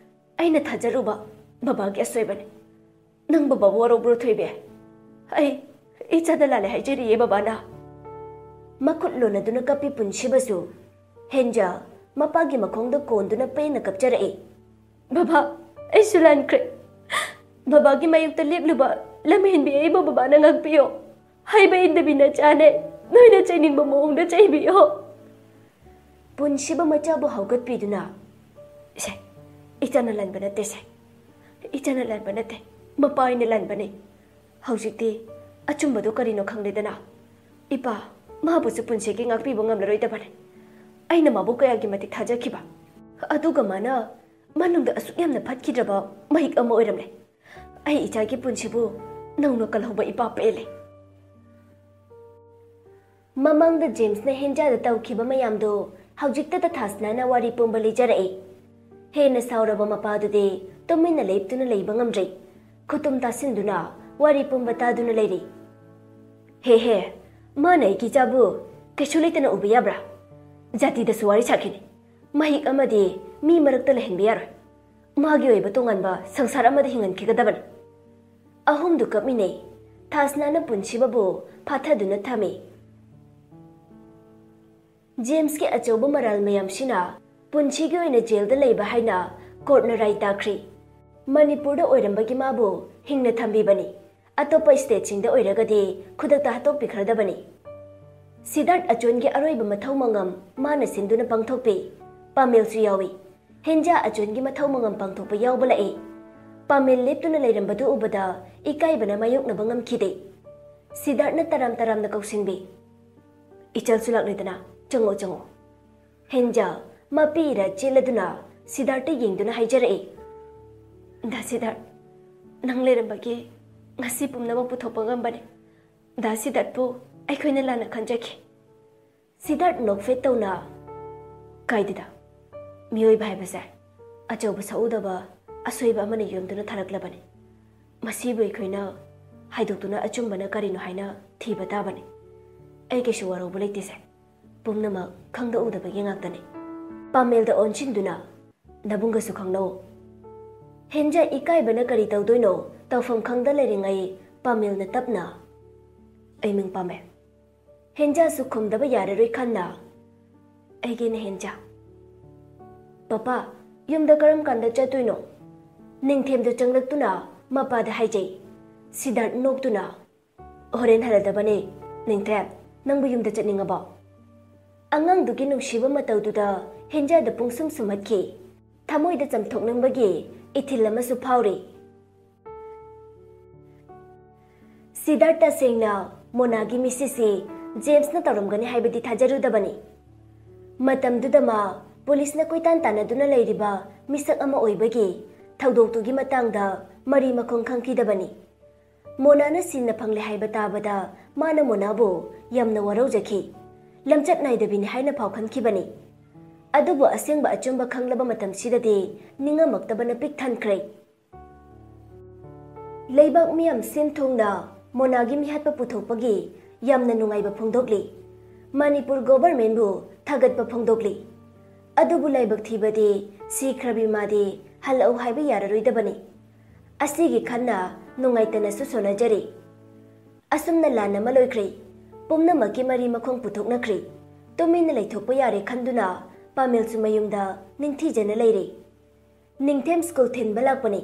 ꯑꯩꯅ ꯊꯥꯖꯔꯨꯕ ꯕꯕꯥꯒꯤ ꯑꯁꯣꯏꯕꯅꯤ꯫ ꯅꯪ ꯕꯕꯥꯕꯨ ꯋꯥꯔꯧꯕ꯭ꯔꯣ, ꯊꯣꯏꯕꯤ? ꯑꯩ ꯏꯆꯥꯗ ꯂꯥꯜꯂꯦ ꯍꯥꯏꯖꯔꯤꯌꯦ ꯕꯕꯥꯅ꯫" ꯃꯈꯨꯠ ꯂꯣꯟꯅꯗꯨꯅ ꯀꯞꯄꯤ ꯄꯨꯟꯁꯤꯕꯁꯨ꯫ ꯍꯦꯟꯖꯥ ꯃꯄꯥꯒꯤ ꯃꯈꯣꯡꯗ ꯀꯣꯟꯗꯨꯅ ꯄꯦꯟꯅ ꯀꯞꯆꯔꯛꯏ꯫ "ꯕꯕꯥ, ꯑꯩꯁꯨ ꯂꯥꯟꯈ꯭ꯔꯦ꯫ ꯕꯕꯥꯒꯤ ꯃꯥꯌꯣꯛꯇ ꯂꯦꯞꯂꯨꯕ ꯂꯝꯍꯦꯟꯕꯤ ꯑꯩꯕꯨ ꯕꯕꯥꯅ ꯉꯥꯛꯄꯤꯌꯣ꯫ ꯍꯥꯏꯕ ꯏꯟꯗꯕꯤ ꯅꯆꯥꯅꯦ, ꯅꯣꯏꯅ ꯆꯩꯅꯤꯡꯕ ꯃꯑꯣꯡꯗ ꯆꯩꯕꯤꯌꯣ꯫" ꯄꯨꯟꯁꯤꯕ ꯃꯆꯥꯕꯨ ꯍꯧꯒꯠꯄꯤꯗꯨꯅ, "ꯁꯦ, ꯏꯆꯥꯅ ꯂꯥꯟꯕ ꯅꯠꯇꯦ ꯁꯦ꯫ ꯏꯆꯥꯅ ꯂꯥꯟꯕ ꯅꯠꯇꯦ꯫ ꯃꯄꯥ ꯑꯩꯅ ꯂꯥꯟꯕꯅꯤ꯫ ꯍꯧꯖꯤꯛꯇꯤ ꯑꯆꯨꯝꯕꯗꯨ ꯀꯔꯤꯅꯣ ꯈꯪꯂꯦꯗꯅ꯫ ꯏꯄꯥ, ꯃꯥꯕꯨꯁꯨ ꯄꯨꯟꯁꯤꯒꯤ ꯉꯥꯛꯄꯤꯕ ꯉꯝꯂꯔꯣꯏꯗꯕꯅꯤ꯫ ꯑꯩꯅ ꯃꯥꯕꯨ ꯀꯌꯥꯒꯤ ꯃꯇꯤꯛ ꯊꯥꯖꯈꯤꯕ꯫ ꯑꯗꯨꯒ ꯃꯥꯅ ꯃꯅꯨꯡꯗ ꯑꯁꯨꯛ ꯌꯥꯝꯅ ꯐꯠꯈꯤꯗ꯭ꯔꯕ ꯃꯍꯤꯛ ꯑꯃ ꯑꯣꯏꯔꯝꯂꯦ꯫ ꯑꯩ ꯏꯆꯥꯒꯤ ꯄꯨꯟꯁꯤꯕꯨ ꯅꯧꯅ ꯀꯜꯍꯧꯕ ꯏꯄꯥ ꯄꯦꯜꯂꯦ꯫" ꯃꯃꯥꯡꯗ ꯖꯦꯝꯁꯅ ꯍꯦꯟꯖꯥꯗ ꯇꯧꯈꯤꯕ ꯃꯌꯥꯝꯗꯨ ꯍꯧꯖꯤꯛꯇꯗ ꯊꯥꯁꯅꯥꯅ ꯋꯥꯔꯤ ꯄꯨꯝꯕ ꯂꯤꯖꯔꯛꯏ꯫ ꯍꯦꯟꯅ ꯁꯥꯎꯔꯕ ꯃꯄꯥꯗꯨꯗꯤ ꯇꯨꯃꯤꯟꯅ ꯂꯦꯞꯇꯨꯅ ꯂꯩꯕ ꯉꯝꯗ꯭ꯔꯦ꯫ ꯈꯨꯇꯨꯝ ꯇꯥꯁꯤꯟꯗꯨꯅ ꯋꯥꯔꯤ ꯄꯨꯝꯕ ꯇꯥꯗꯨꯅ ꯂꯩꯔꯤ꯫ "ꯍꯦ ꯍꯦ, ꯃꯥꯅ ꯑꯩꯒꯤ ꯏꯆꯥꯕꯨ ꯀꯩꯁꯨ ꯂꯩꯇꯅ ꯎꯕ ꯌꯥꯕ꯭ꯔꯥ? ꯖꯥꯇꯤꯗꯁꯨ ꯋꯥꯔꯤ ꯁꯥꯈꯤꯅꯤ꯫ ꯃꯍꯤꯛ ꯑꯃꯗꯤ ꯃꯤ ꯃꯔꯛꯇ ꯂꯩꯍꯟꯕ ꯌꯥꯔꯣꯏ꯫ ꯃꯥꯒꯤ ꯑꯣꯏꯕ ꯇꯣꯉꯥꯟꯕ ꯁꯪꯁꯥꯔ ꯑꯃꯗ ꯍꯤꯡꯍꯟꯈꯤꯒꯗꯕꯅꯤ꯫" ꯑꯍꯨꯝꯗꯨ ꯀꯞꯃꯤꯟꯅꯩ꯫ ꯊꯥꯁꯅꯥꯅ ꯄꯨꯟꯁꯤꯕꯕꯨ ꯐꯥꯊꯗꯨꯅ ꯊꯝꯃꯤ꯫ ꯖꯦꯝꯁꯀꯤ ꯑꯆꯧꯕ ꯃꯔꯥꯜ ꯃꯌꯥꯝꯁꯤꯅ ꯄꯨꯟꯁꯤꯒꯤ ꯑꯣꯏꯅ ꯖꯦꯜꯗ ꯂꯩꯕ ꯍꯥꯏꯅ ꯀꯣꯔꯠꯅ ꯔꯥꯏ ꯇꯥꯈ꯭ꯔꯤ꯫ ꯃꯅꯤꯄꯨꯔꯗ ꯑꯣꯏꯔꯝꯕꯒꯤ ꯃꯥꯕꯨ ꯍꯤꯡꯅ ꯊꯝꯕꯤꯕꯅꯤ꯫ ꯑꯇꯣꯞꯄ ꯁ꯭ꯇꯦꯠꯁꯤꯡꯗ ꯑꯣꯏꯔꯒꯗꯤ ꯈꯨꯗꯛꯇ ꯍꯥꯠꯇꯣꯛꯄꯤꯈ꯭ꯔꯗꯕꯅꯤ꯫ ꯁꯤꯗꯥꯔꯠ ꯑꯆꯣꯟꯒꯤ ꯑꯔꯣꯏꯕ ꯃꯊꯧ ꯃꯉꯝ ꯃꯥꯅ ꯁꯤꯟꯗꯨꯅ ꯄꯥꯡꯊꯣꯛꯄꯤ꯫ ꯄꯥꯃꯦꯜꯁꯨ ꯌꯥꯎꯏ꯫ ꯍꯦꯟꯖꯥ ꯑꯆꯣꯟꯒꯤ ꯃꯊꯧ ꯃꯉꯝ ꯄꯥꯡꯊꯣꯛꯄ ꯌꯥꯎꯕ ꯂꯥꯛꯏ꯫ ꯄꯥꯃꯦꯜ ꯂꯦꯞꯇꯨꯅ ꯂꯩꯔꯝꯕꯗꯨ ꯎꯕꯗ ꯏꯀꯥꯏꯕꯅ ꯃꯥꯌꯣꯛꯅꯕ ꯉꯝꯈꯤꯗꯦ꯫ ꯁꯤꯗꯥꯔꯠꯅ ꯇꯔꯥꯝ ꯇꯔꯥꯝꯅ ꯀꯧꯁꯤꯟꯕꯤ꯫ "ꯏꯆꯜꯁꯨ ꯂꯥꯛꯂꯦꯗꯅ, ꯆꯪꯉꯣ, ꯆꯪꯉꯣ꯫" ꯍꯦꯟꯖꯥ ꯃꯄꯤ ꯏꯔꯥ ꯆꯦꯜꯂꯗꯨꯅ ꯁꯤꯗꯥꯔꯠꯇ ꯌꯦꯡꯗꯨꯅ ꯍꯥꯏꯖꯔꯛꯏ꯫ "ꯗꯥ ꯁꯤꯗꯥꯔꯠ, ꯅꯪ ꯂꯩꯔꯝꯕꯒꯤ ꯉꯁꯤ ꯄꯨꯝꯅꯃꯛ ꯄꯨꯊꯣꯛꯄ ꯉꯝꯕꯅꯤ꯫ ꯗꯥ ꯁꯤꯗꯥꯔꯠꯄꯨ ꯑꯩꯈꯣꯏꯅ ꯂꯥꯟꯅ ꯈꯟꯖꯈꯤ꯫" ꯁꯤꯗꯥꯔꯠ ꯅꯣꯛꯐꯦꯠ ꯇꯧꯅ, "ꯀꯥꯏꯗꯦꯗ, ꯃꯤꯑꯣꯏꯕ ꯍꯥꯏꯕꯁꯦ ꯑꯆꯧꯕ ꯁꯛꯎꯗꯕ ꯑꯁꯣꯏꯕ ꯑꯃꯅ ꯌꯣꯝꯗꯨꯅ ꯊꯥꯔꯛꯂꯕꯅꯤ꯫ ꯃꯁꯤꯕꯨ ꯑꯩꯈꯣꯏꯅ ꯍꯥꯏꯗꯣꯛꯇꯨꯅ ꯑꯆꯨꯝꯕꯅ ꯀꯔꯤꯅꯣ ꯍꯥꯏꯅ ꯊꯤꯕ ꯇꯥꯕꯅꯤ꯫ ꯑꯩ ꯀꯩꯁꯨ ꯋꯥꯔꯧꯕ ꯂꯩꯇꯦꯁꯦ꯫ ꯄꯨꯝꯅꯃꯛ ꯈꯪꯗ ꯎꯗꯕꯒꯤ ꯉꯥꯛꯇꯅꯤ꯫ ꯄꯥꯃꯦꯜꯗ ꯑꯣꯟꯁꯤꯟꯗꯨꯅ, "ꯅꯕꯨꯡꯒꯁꯨ ꯈꯪꯅꯧ꯫" ꯍꯦꯟꯖꯥ ꯏꯀꯥꯏꯕꯅ ꯀꯔꯤ ꯇꯧꯗꯣꯏꯅꯣ ꯇꯧꯐꯝ ꯈꯪꯗ ꯂꯩꯔꯤꯉꯩ ꯄꯥꯃꯦꯜꯅ ꯇꯞꯅ, "ꯑꯩ ꯃꯤꯡ ꯄꯥꯝꯃꯦ꯫" ꯍꯦꯟꯖꯥꯁꯨ ꯈꯨꯝꯗꯕ ꯌꯥꯔꯔꯣꯏ ꯈꯟꯅ, "ꯑꯩꯒꯤꯅ ꯍꯦꯟꯖꯥ꯫" "ꯄꯄꯥ, ꯌꯨꯝꯗ ꯀꯔꯝ ꯀꯥꯟꯗ ꯆꯠꯇꯣꯏꯅꯣ?" ꯅꯤꯡꯊꯦꯝꯗ ꯆꯪꯂꯛꯇꯨꯅ ꯃꯄꯥꯗ ꯍꯥꯏꯖꯩ꯫ ꯁꯤꯗꯥꯔꯠ ꯅꯣꯛꯇꯨꯅ, "ꯍꯣꯔꯦꯟ ꯍꯜꯂꯗꯕꯅꯦ ꯅꯤꯡꯊꯦꯝ, ꯅꯪꯕꯨ ꯌꯨꯝꯗ ꯆꯠꯅꯤꯡꯉꯕꯣ?" ꯑꯉꯥꯡꯗꯨꯒꯤ ꯅꯨꯡꯁꯤꯕ ꯃꯇꯧꯗꯨꯗ ꯍꯦꯟꯖꯥꯗ ꯄꯨꯡꯁꯨꯝ ꯁꯨꯝꯍꯠꯈꯤ꯫ ꯊꯃꯣꯏꯗ ꯆꯝꯊꯣꯛꯅꯤꯡꯕꯒꯤ ꯏꯊꯤꯜ ꯑꯃꯁꯨ ꯐꯥꯎꯔꯤ꯫ ꯁꯤꯗꯥꯔꯠ ꯇꯁꯦꯡꯅ ꯃꯣꯅꯥꯒꯤ ꯃꯤꯁꯤꯁꯤ ꯖꯦꯝꯁꯅ ꯇꯧꯔꯝꯒꯅꯤ ꯍꯥꯏꯕꯗꯤ ꯊꯥꯖꯔꯨꯗꯕꯅꯤ꯫ ꯃꯇꯝꯗꯨꯗ ꯃꯥ ꯄꯨꯂꯤꯁꯅ ꯀꯣꯏꯇꯥꯟ ꯇꯥꯟꯅꯗꯨꯅ ꯂꯩꯔꯤꯕ ꯃꯤꯁꯛ ꯑꯃ ꯑꯣꯏꯕꯒꯤ ꯊꯧꯗꯣꯛꯇꯨꯒꯤ ꯃꯇꯥꯡꯗ ꯃꯔꯤ ꯃꯈꯣꯡ ꯈꯪꯈꯤꯗꯕꯅꯤ꯫ ꯃꯣꯅꯥꯅ ꯁꯤꯟꯅ ꯐꯪꯂꯦ ꯍꯥꯏꯕ ꯇꯥꯕꯗ ꯃꯥꯅ ꯃꯣꯅꯥꯕꯨ ꯌꯥꯝꯅ ꯋꯥꯔꯧꯖꯈꯤ꯫ ꯂꯝꯆꯠ ꯅꯥꯏꯗꯕꯤꯅꯤ ꯍꯥꯏꯅ ꯐꯥꯎ ꯈꯟꯈꯤꯕꯅꯤ꯫ ꯑꯗꯨꯕꯨ ꯑꯁꯦꯡꯕ ꯑꯆꯨꯝꯕ ꯈꯪꯂꯕ ꯃꯇꯝꯁꯤꯗꯗꯤ ꯅꯤꯡꯉꯝꯃꯛꯇꯕꯅ ꯄꯤꯛ ꯊꯟꯈ꯭ꯔꯦ꯫ ꯂꯩꯕꯥꯛ ꯃꯤꯌꯥꯝ ꯁꯤꯟ ꯊꯨꯡꯅ ꯃꯣꯅꯥꯒꯤ ꯃꯤꯍꯥꯠꯄ ꯄꯨꯊꯣꯛꯄꯒꯤ ꯌꯥꯝꯅ ꯅꯨꯡꯉꯥꯏꯕ ꯐꯣꯡꯗꯣꯛꯂꯤ꯫ ꯃꯅꯤꯄꯨꯔ ꯒꯣꯚꯔꯟꯃꯦꯟꯕꯨ ꯊꯥꯒꯠꯄ ꯐꯣꯡꯗꯣꯛꯂꯤ꯫ ꯑꯗꯨꯕꯨ ꯂꯥꯏꯕꯛ ꯊꯤꯕꯗꯤ ꯁꯤꯈ꯭ꯔꯕꯤ ꯃꯥꯗꯤ ꯍꯜꯂꯛꯎ ꯍꯥꯏꯕ ꯌꯥꯔꯔꯣꯏꯗꯕꯅꯤ꯫ ꯑꯁꯤꯒꯤ ꯈꯟꯅ ꯅꯨꯡꯉꯥꯏꯇꯅꯁꯨ ꯁꯣꯟꯅꯖꯔꯤ꯫ ꯑꯁꯨꯝꯅ ꯂꯥꯟ ꯑꯃ ꯂꯣꯏꯈ꯭ꯔꯦ꯫ ꯄꯨꯝꯅꯃꯛꯀꯤ ꯃꯔꯤ ꯃꯈꯣꯡ ꯄꯨꯊꯣꯛꯅꯈ꯭ꯔꯦ꯫ ꯇꯨꯃꯤꯟꯅ ꯂꯩꯊꯣꯛꯄ ꯌꯥꯔꯦ ꯈꯟꯗꯨꯅ ꯄꯥꯃꯦꯜꯁꯨ ꯃꯌꯨꯝꯗ ꯅꯤꯡꯊꯤꯖꯅ ꯂꯩꯔꯦ꯫ ꯅꯤꯡꯊꯦꯝ ꯁ꯭ꯀꯨꯜ ꯊꯤꯟꯕ ꯂꯥꯛꯄꯅꯤ꯫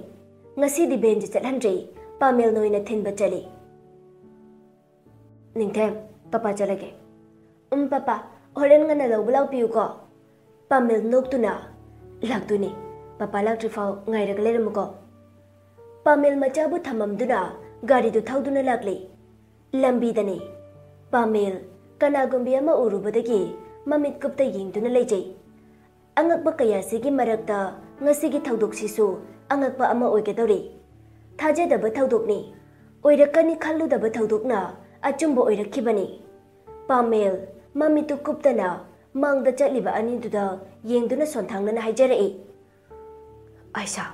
ꯉꯁꯤꯗꯤ ꯚꯦꯟꯁꯦ ꯆꯠꯍꯟꯗ꯭ꯔꯦ, ꯄꯥꯃꯦꯜꯅ ꯑꯣꯏꯅ ꯊꯤꯟꯕ ꯆꯠꯂꯤ꯫ "ꯅꯤꯡꯊꯦꯝ, ꯄꯄꯥ ꯆꯠꯂꯒꯦ꯫" "ꯎꯝ ꯄꯄꯥ, ꯍꯣꯔꯦꯟ ꯉꯟꯅ ꯂꯧꯕ ꯂꯥꯛꯄꯤꯌꯨꯀꯣ꯫" ꯄꯥꯃꯦꯜ ꯅꯣꯛꯇꯨꯅ, "ꯂꯥꯛꯇꯣꯏꯅꯦ, ꯄꯄꯥ ꯂꯥꯛꯇ꯭ꯔꯤꯐꯥꯎ ꯉꯥꯏꯔꯒ ꯂꯩꯔꯝꯃꯨꯀꯣ꯫" ꯄꯥꯃꯦꯜ ꯃꯆꯥꯕꯨ ꯊꯝꯃꯝꯗꯨꯅ ꯒꯥꯔꯤꯗꯨ ꯊꯧꯗꯨꯅ ꯂꯥꯛꯂꯤ꯫ ꯂꯝꯕꯤꯗꯅꯤ ꯄꯥꯃꯦꯜ ꯀꯅꯥꯒꯨꯝꯕꯤ ꯑꯃ ꯎꯔꯨꯕꯗꯒꯤ ꯃꯃꯤꯠ ꯀꯨꯞꯇ ꯌꯦꯡꯗꯨꯅ ꯂꯩꯖꯩ꯫ ꯑꯉꯛꯄ ꯀꯌꯥꯁꯤꯒꯤ ꯃꯔꯛꯇ ꯉꯁꯤꯒꯤ ꯊꯧꯗꯣꯛꯁꯤꯁꯨ ꯑꯉꯛꯄ ꯑꯃ ꯑꯣꯏꯒꯗꯧꯔꯤ꯫ ꯊꯥꯖꯗꯕ ꯊꯧꯗꯣꯛꯅꯤ꯫ ꯑꯣꯏꯔꯛꯀꯅꯤ ꯈꯜꯂꯨꯗꯕ ꯊꯧꯗꯣꯛꯅ ꯑꯆꯨꯝꯕ ꯑꯣꯏꯔꯛꯈꯤꯕꯅꯤ꯫ ꯄꯥꯃꯦꯜ ꯃꯃꯤꯠꯇꯨ ꯀꯨꯞꯇꯅ ꯃꯥꯡꯗ ꯆꯠꯂꯤꯕ ꯑꯅꯤꯗꯨꯗ ꯌꯦꯡꯗꯨꯅ ꯁꯣꯟꯊꯥꯡꯅꯅ ꯍꯥꯏꯖꯔꯛꯏ, "ꯑꯥꯏꯁꯥ,